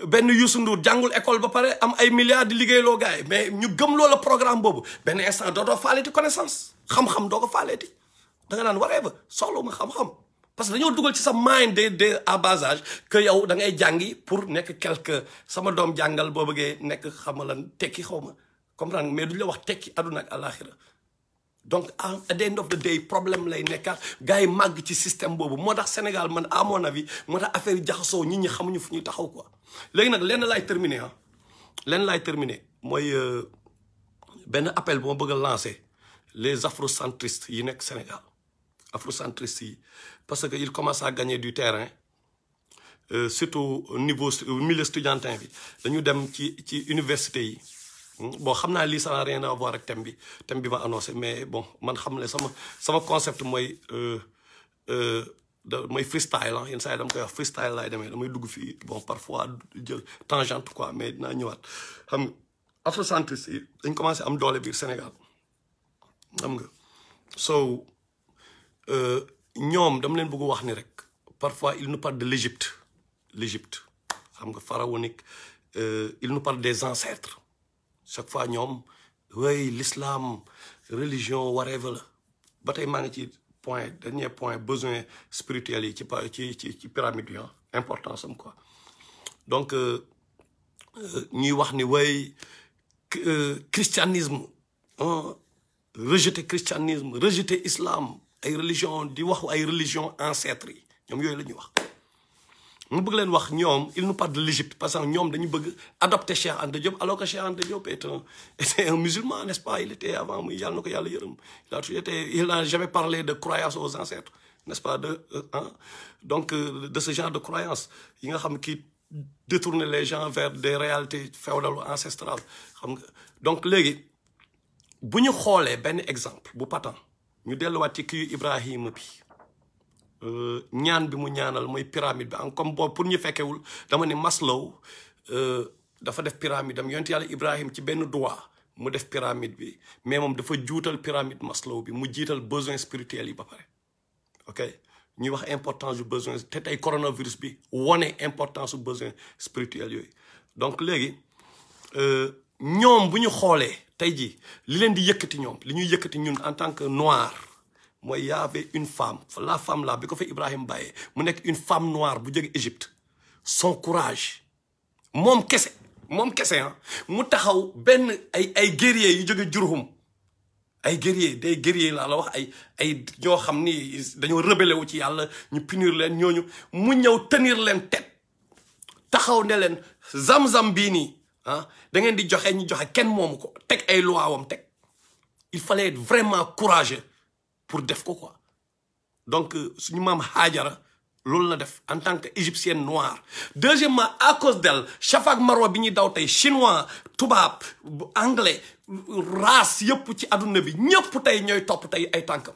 benn Youssou Ndour jàngul école ba pare am ay milliards di liggéeyloo gars yi mais ñu gëm loola programme boobu benn instant dootoo faaleeti connaissance xam-xam doo ko faaleeti da nga naan waree ba soxla ma xam-xam parce que dañoo dugal ci sa mind de à bas âge que yow da ngay jàngi pour nekk quelque sama doom jàngal boo bëggee nekk xama lan tekki xaw ma comprendre mais duñ la wax tekki àdduna ak àlaxira donc at the end of the day problème lay nekkaat gars yi màgg ci système boobu moo tax Sénégal man à mon avis moo tax affaire yi jaxasoo nit ñi xamuñu fu ñuy taxaw quoi léegi nag lenn laay terminer mooy benn appel bu ma bëgg a lancer les afrocentristes yi nekk Sénégal afrocentristes yi parce que il commence à gagner du terrain surtout au milieu estudiantin bi dañu dem ci université yi bon xam naa lii ça n'a rien à voir ak thème bi ma annoncé mais bon man xam ne sama concept mooy freestyle yenn saa yi dama koy wax freestyle laay demee damay dugg fii bon parfois jël tangente quoi mais dinaa ñëwaat xam nga afrocentriste yi dañ commencé am doole biir Sénégal xam nga so ñoom dama leen bëgg wax ni rek parfois ils nous parlent de l'Égypte xam nga pharaonique ils nous parlent des ancêtres chaque fois ñoom oui l'islam religion whatever la ba tey maa ngi ci dernier point besoin spirituel yi ci pyramide yi importance am quoi donc ñuy wax ni way christianisme rejeter christianisme rejeter islam ay religion di wax ay religion ancêtres yi ñoom yooyu la ñuy wax mu bëgg leen wax ñoom il nous parle de l'Égypte parce que ñoom dañu bëgg adopter Cheikh Anta Diop alors que Cheikh Anta Diop était un musulman n'est-ce pas il était avant muy yàlla na ko yàlla yërëm il n'a jamais parlé de croyance aux ancêtres n'est-ce pas donc de ce genre de croyance yi nga xam qui détourne les gens vers des réalités féodales ou ancestrales xam nga donc léegi bu ñu xoolee benn exemple bu patent ñu delluwaat ci kii Ibrahima bi ñaan bi mu ñaanal mooy pyramide bi comme boobu pour ñu fekkewul dama ne Maslow dafa def pyramide am yonent yàlla Ibrahima ci benn doigt mu def pyramide bi mais moom dafa juutal pyramide Maslow bi mu jiital besoin spirituel yi ba pare ok ñuy wax importance du besoin te tey coronavirus bi wane importance du besoin spirituel yooyu. donc léegi ñoom bu ñu xoolee tey jii li leen di yëkkati ñoom li ñuy yëkkati ñun en tant que noir mooy y avait une femme la femme là bi ko fa Ibrahim bàyyee mu nekk une femme noire bu jóge Égypte son courage moom kese ah mu taxaw benn ay guerriers yu jóge Jurhum ay guerriers des guerriers laa la wax ay ñoo xam ni dañoo rebelle wu ci yàlla ñu punir leen ñooñu mu ñëw tenir leen tête taxaw ne leen zam-zam bii nii ah da ngeen di joxe ñu joxe kenn moomu ko teg ay loi wam teg il fallait être vraiment courageux pour def ko quoi. donc suñu maam Haajara loolu la def en tant que égyptienne noire. deuxièmement à cause d'elle Safa ak Marwa bi ñuy daw tey chinois tubaab anglais race yëpp ci adduna bi ñëpp tey ñooy topp tey ay tànkam.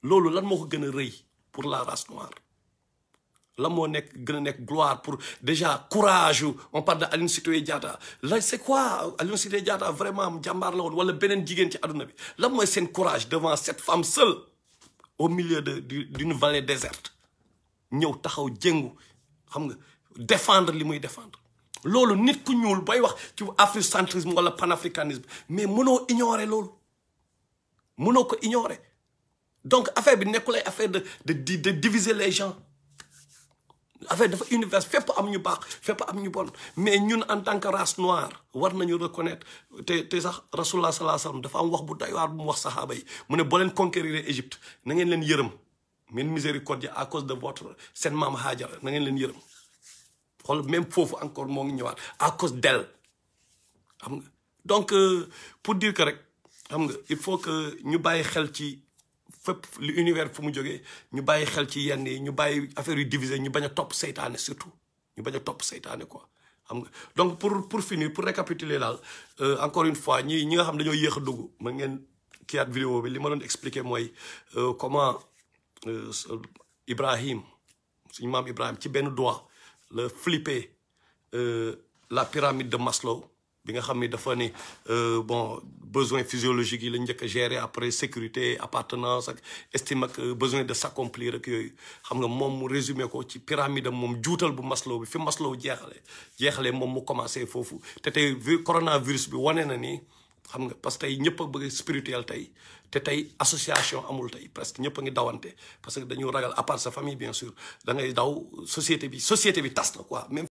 loolu lan moo ko gën a rëy pour la race noire lan moo nekk gën a nekk gloire pour déjà courage on parle de Aline Sitoé Diatta là c'est quoi Aline Sitoé Diatta vraiment jàmbaar la woon wala beneen jigéen ci adduna bi lan mooy seen courage devant cette femme seule au milieu d'une vallée déserte. ñëw taxaw jëngu xam nga défendre li muy défendre loolu nit ku ñuul bay wax ci africentrisme wala panafricanisme mais mënoo ignorer loolu mënoo ko ignorer donc affaire bi nekkul ay affaire de diviser les gens affaire dafa univers fépp am ñu baax fépp am ñu bon mais ñun en tant que race noire war nañu reconnaître te sax rasulullah sallallahu alayhi wasallam dafa am wax bu doy waar bu mu wax saxaaba yi mu ne boo leen conquérir Égypte na ngeen leen yërëm men miséricorde à cause de votre seen maam Haajara na ngeen leen yërëm xool même foofu encore moo ngi ñëwaat à cause d'elle xam nga donc pour dire que rek xam nga il faut que ñu bàyyi xel ci fépp li univers fu mu jógee ñu bàyyi xel ci yenn yi ñu bàyyi affaire yu diviser ñu bañ a topp seytaane surtout ñu bañ a topp seytaane quoi xam nga donc pour finir pour récapituler daal encore une fois ñi nga xam dañoo yéex a dugg ma ngeen kiyaat vidéo bi li ma doon expliquer mooy comment Ibrahim suñu maam Ibrahim ci benn doigt la flipper la pyramide de Maslow bi nga xam ni dafa ni bon besoin physiologique yi la njëkk a gérer après sécurité appartenance ak estime ak besoin de s'accomplir ak yooyu xam nga moom mu résumé ko ci pyramide am moom juutal bu Maslow bi fi Maslow jeexalee moom mu commencé foofu te tey coronavirus bi wane na ni xam nga parce que tey ñëpp a bëgg spirituel tey te tey association amul tey presque ñëpp a ngi dawante parce que dañu ragal à part sa famille bien sûr da ngay daw société bi tas na quoi même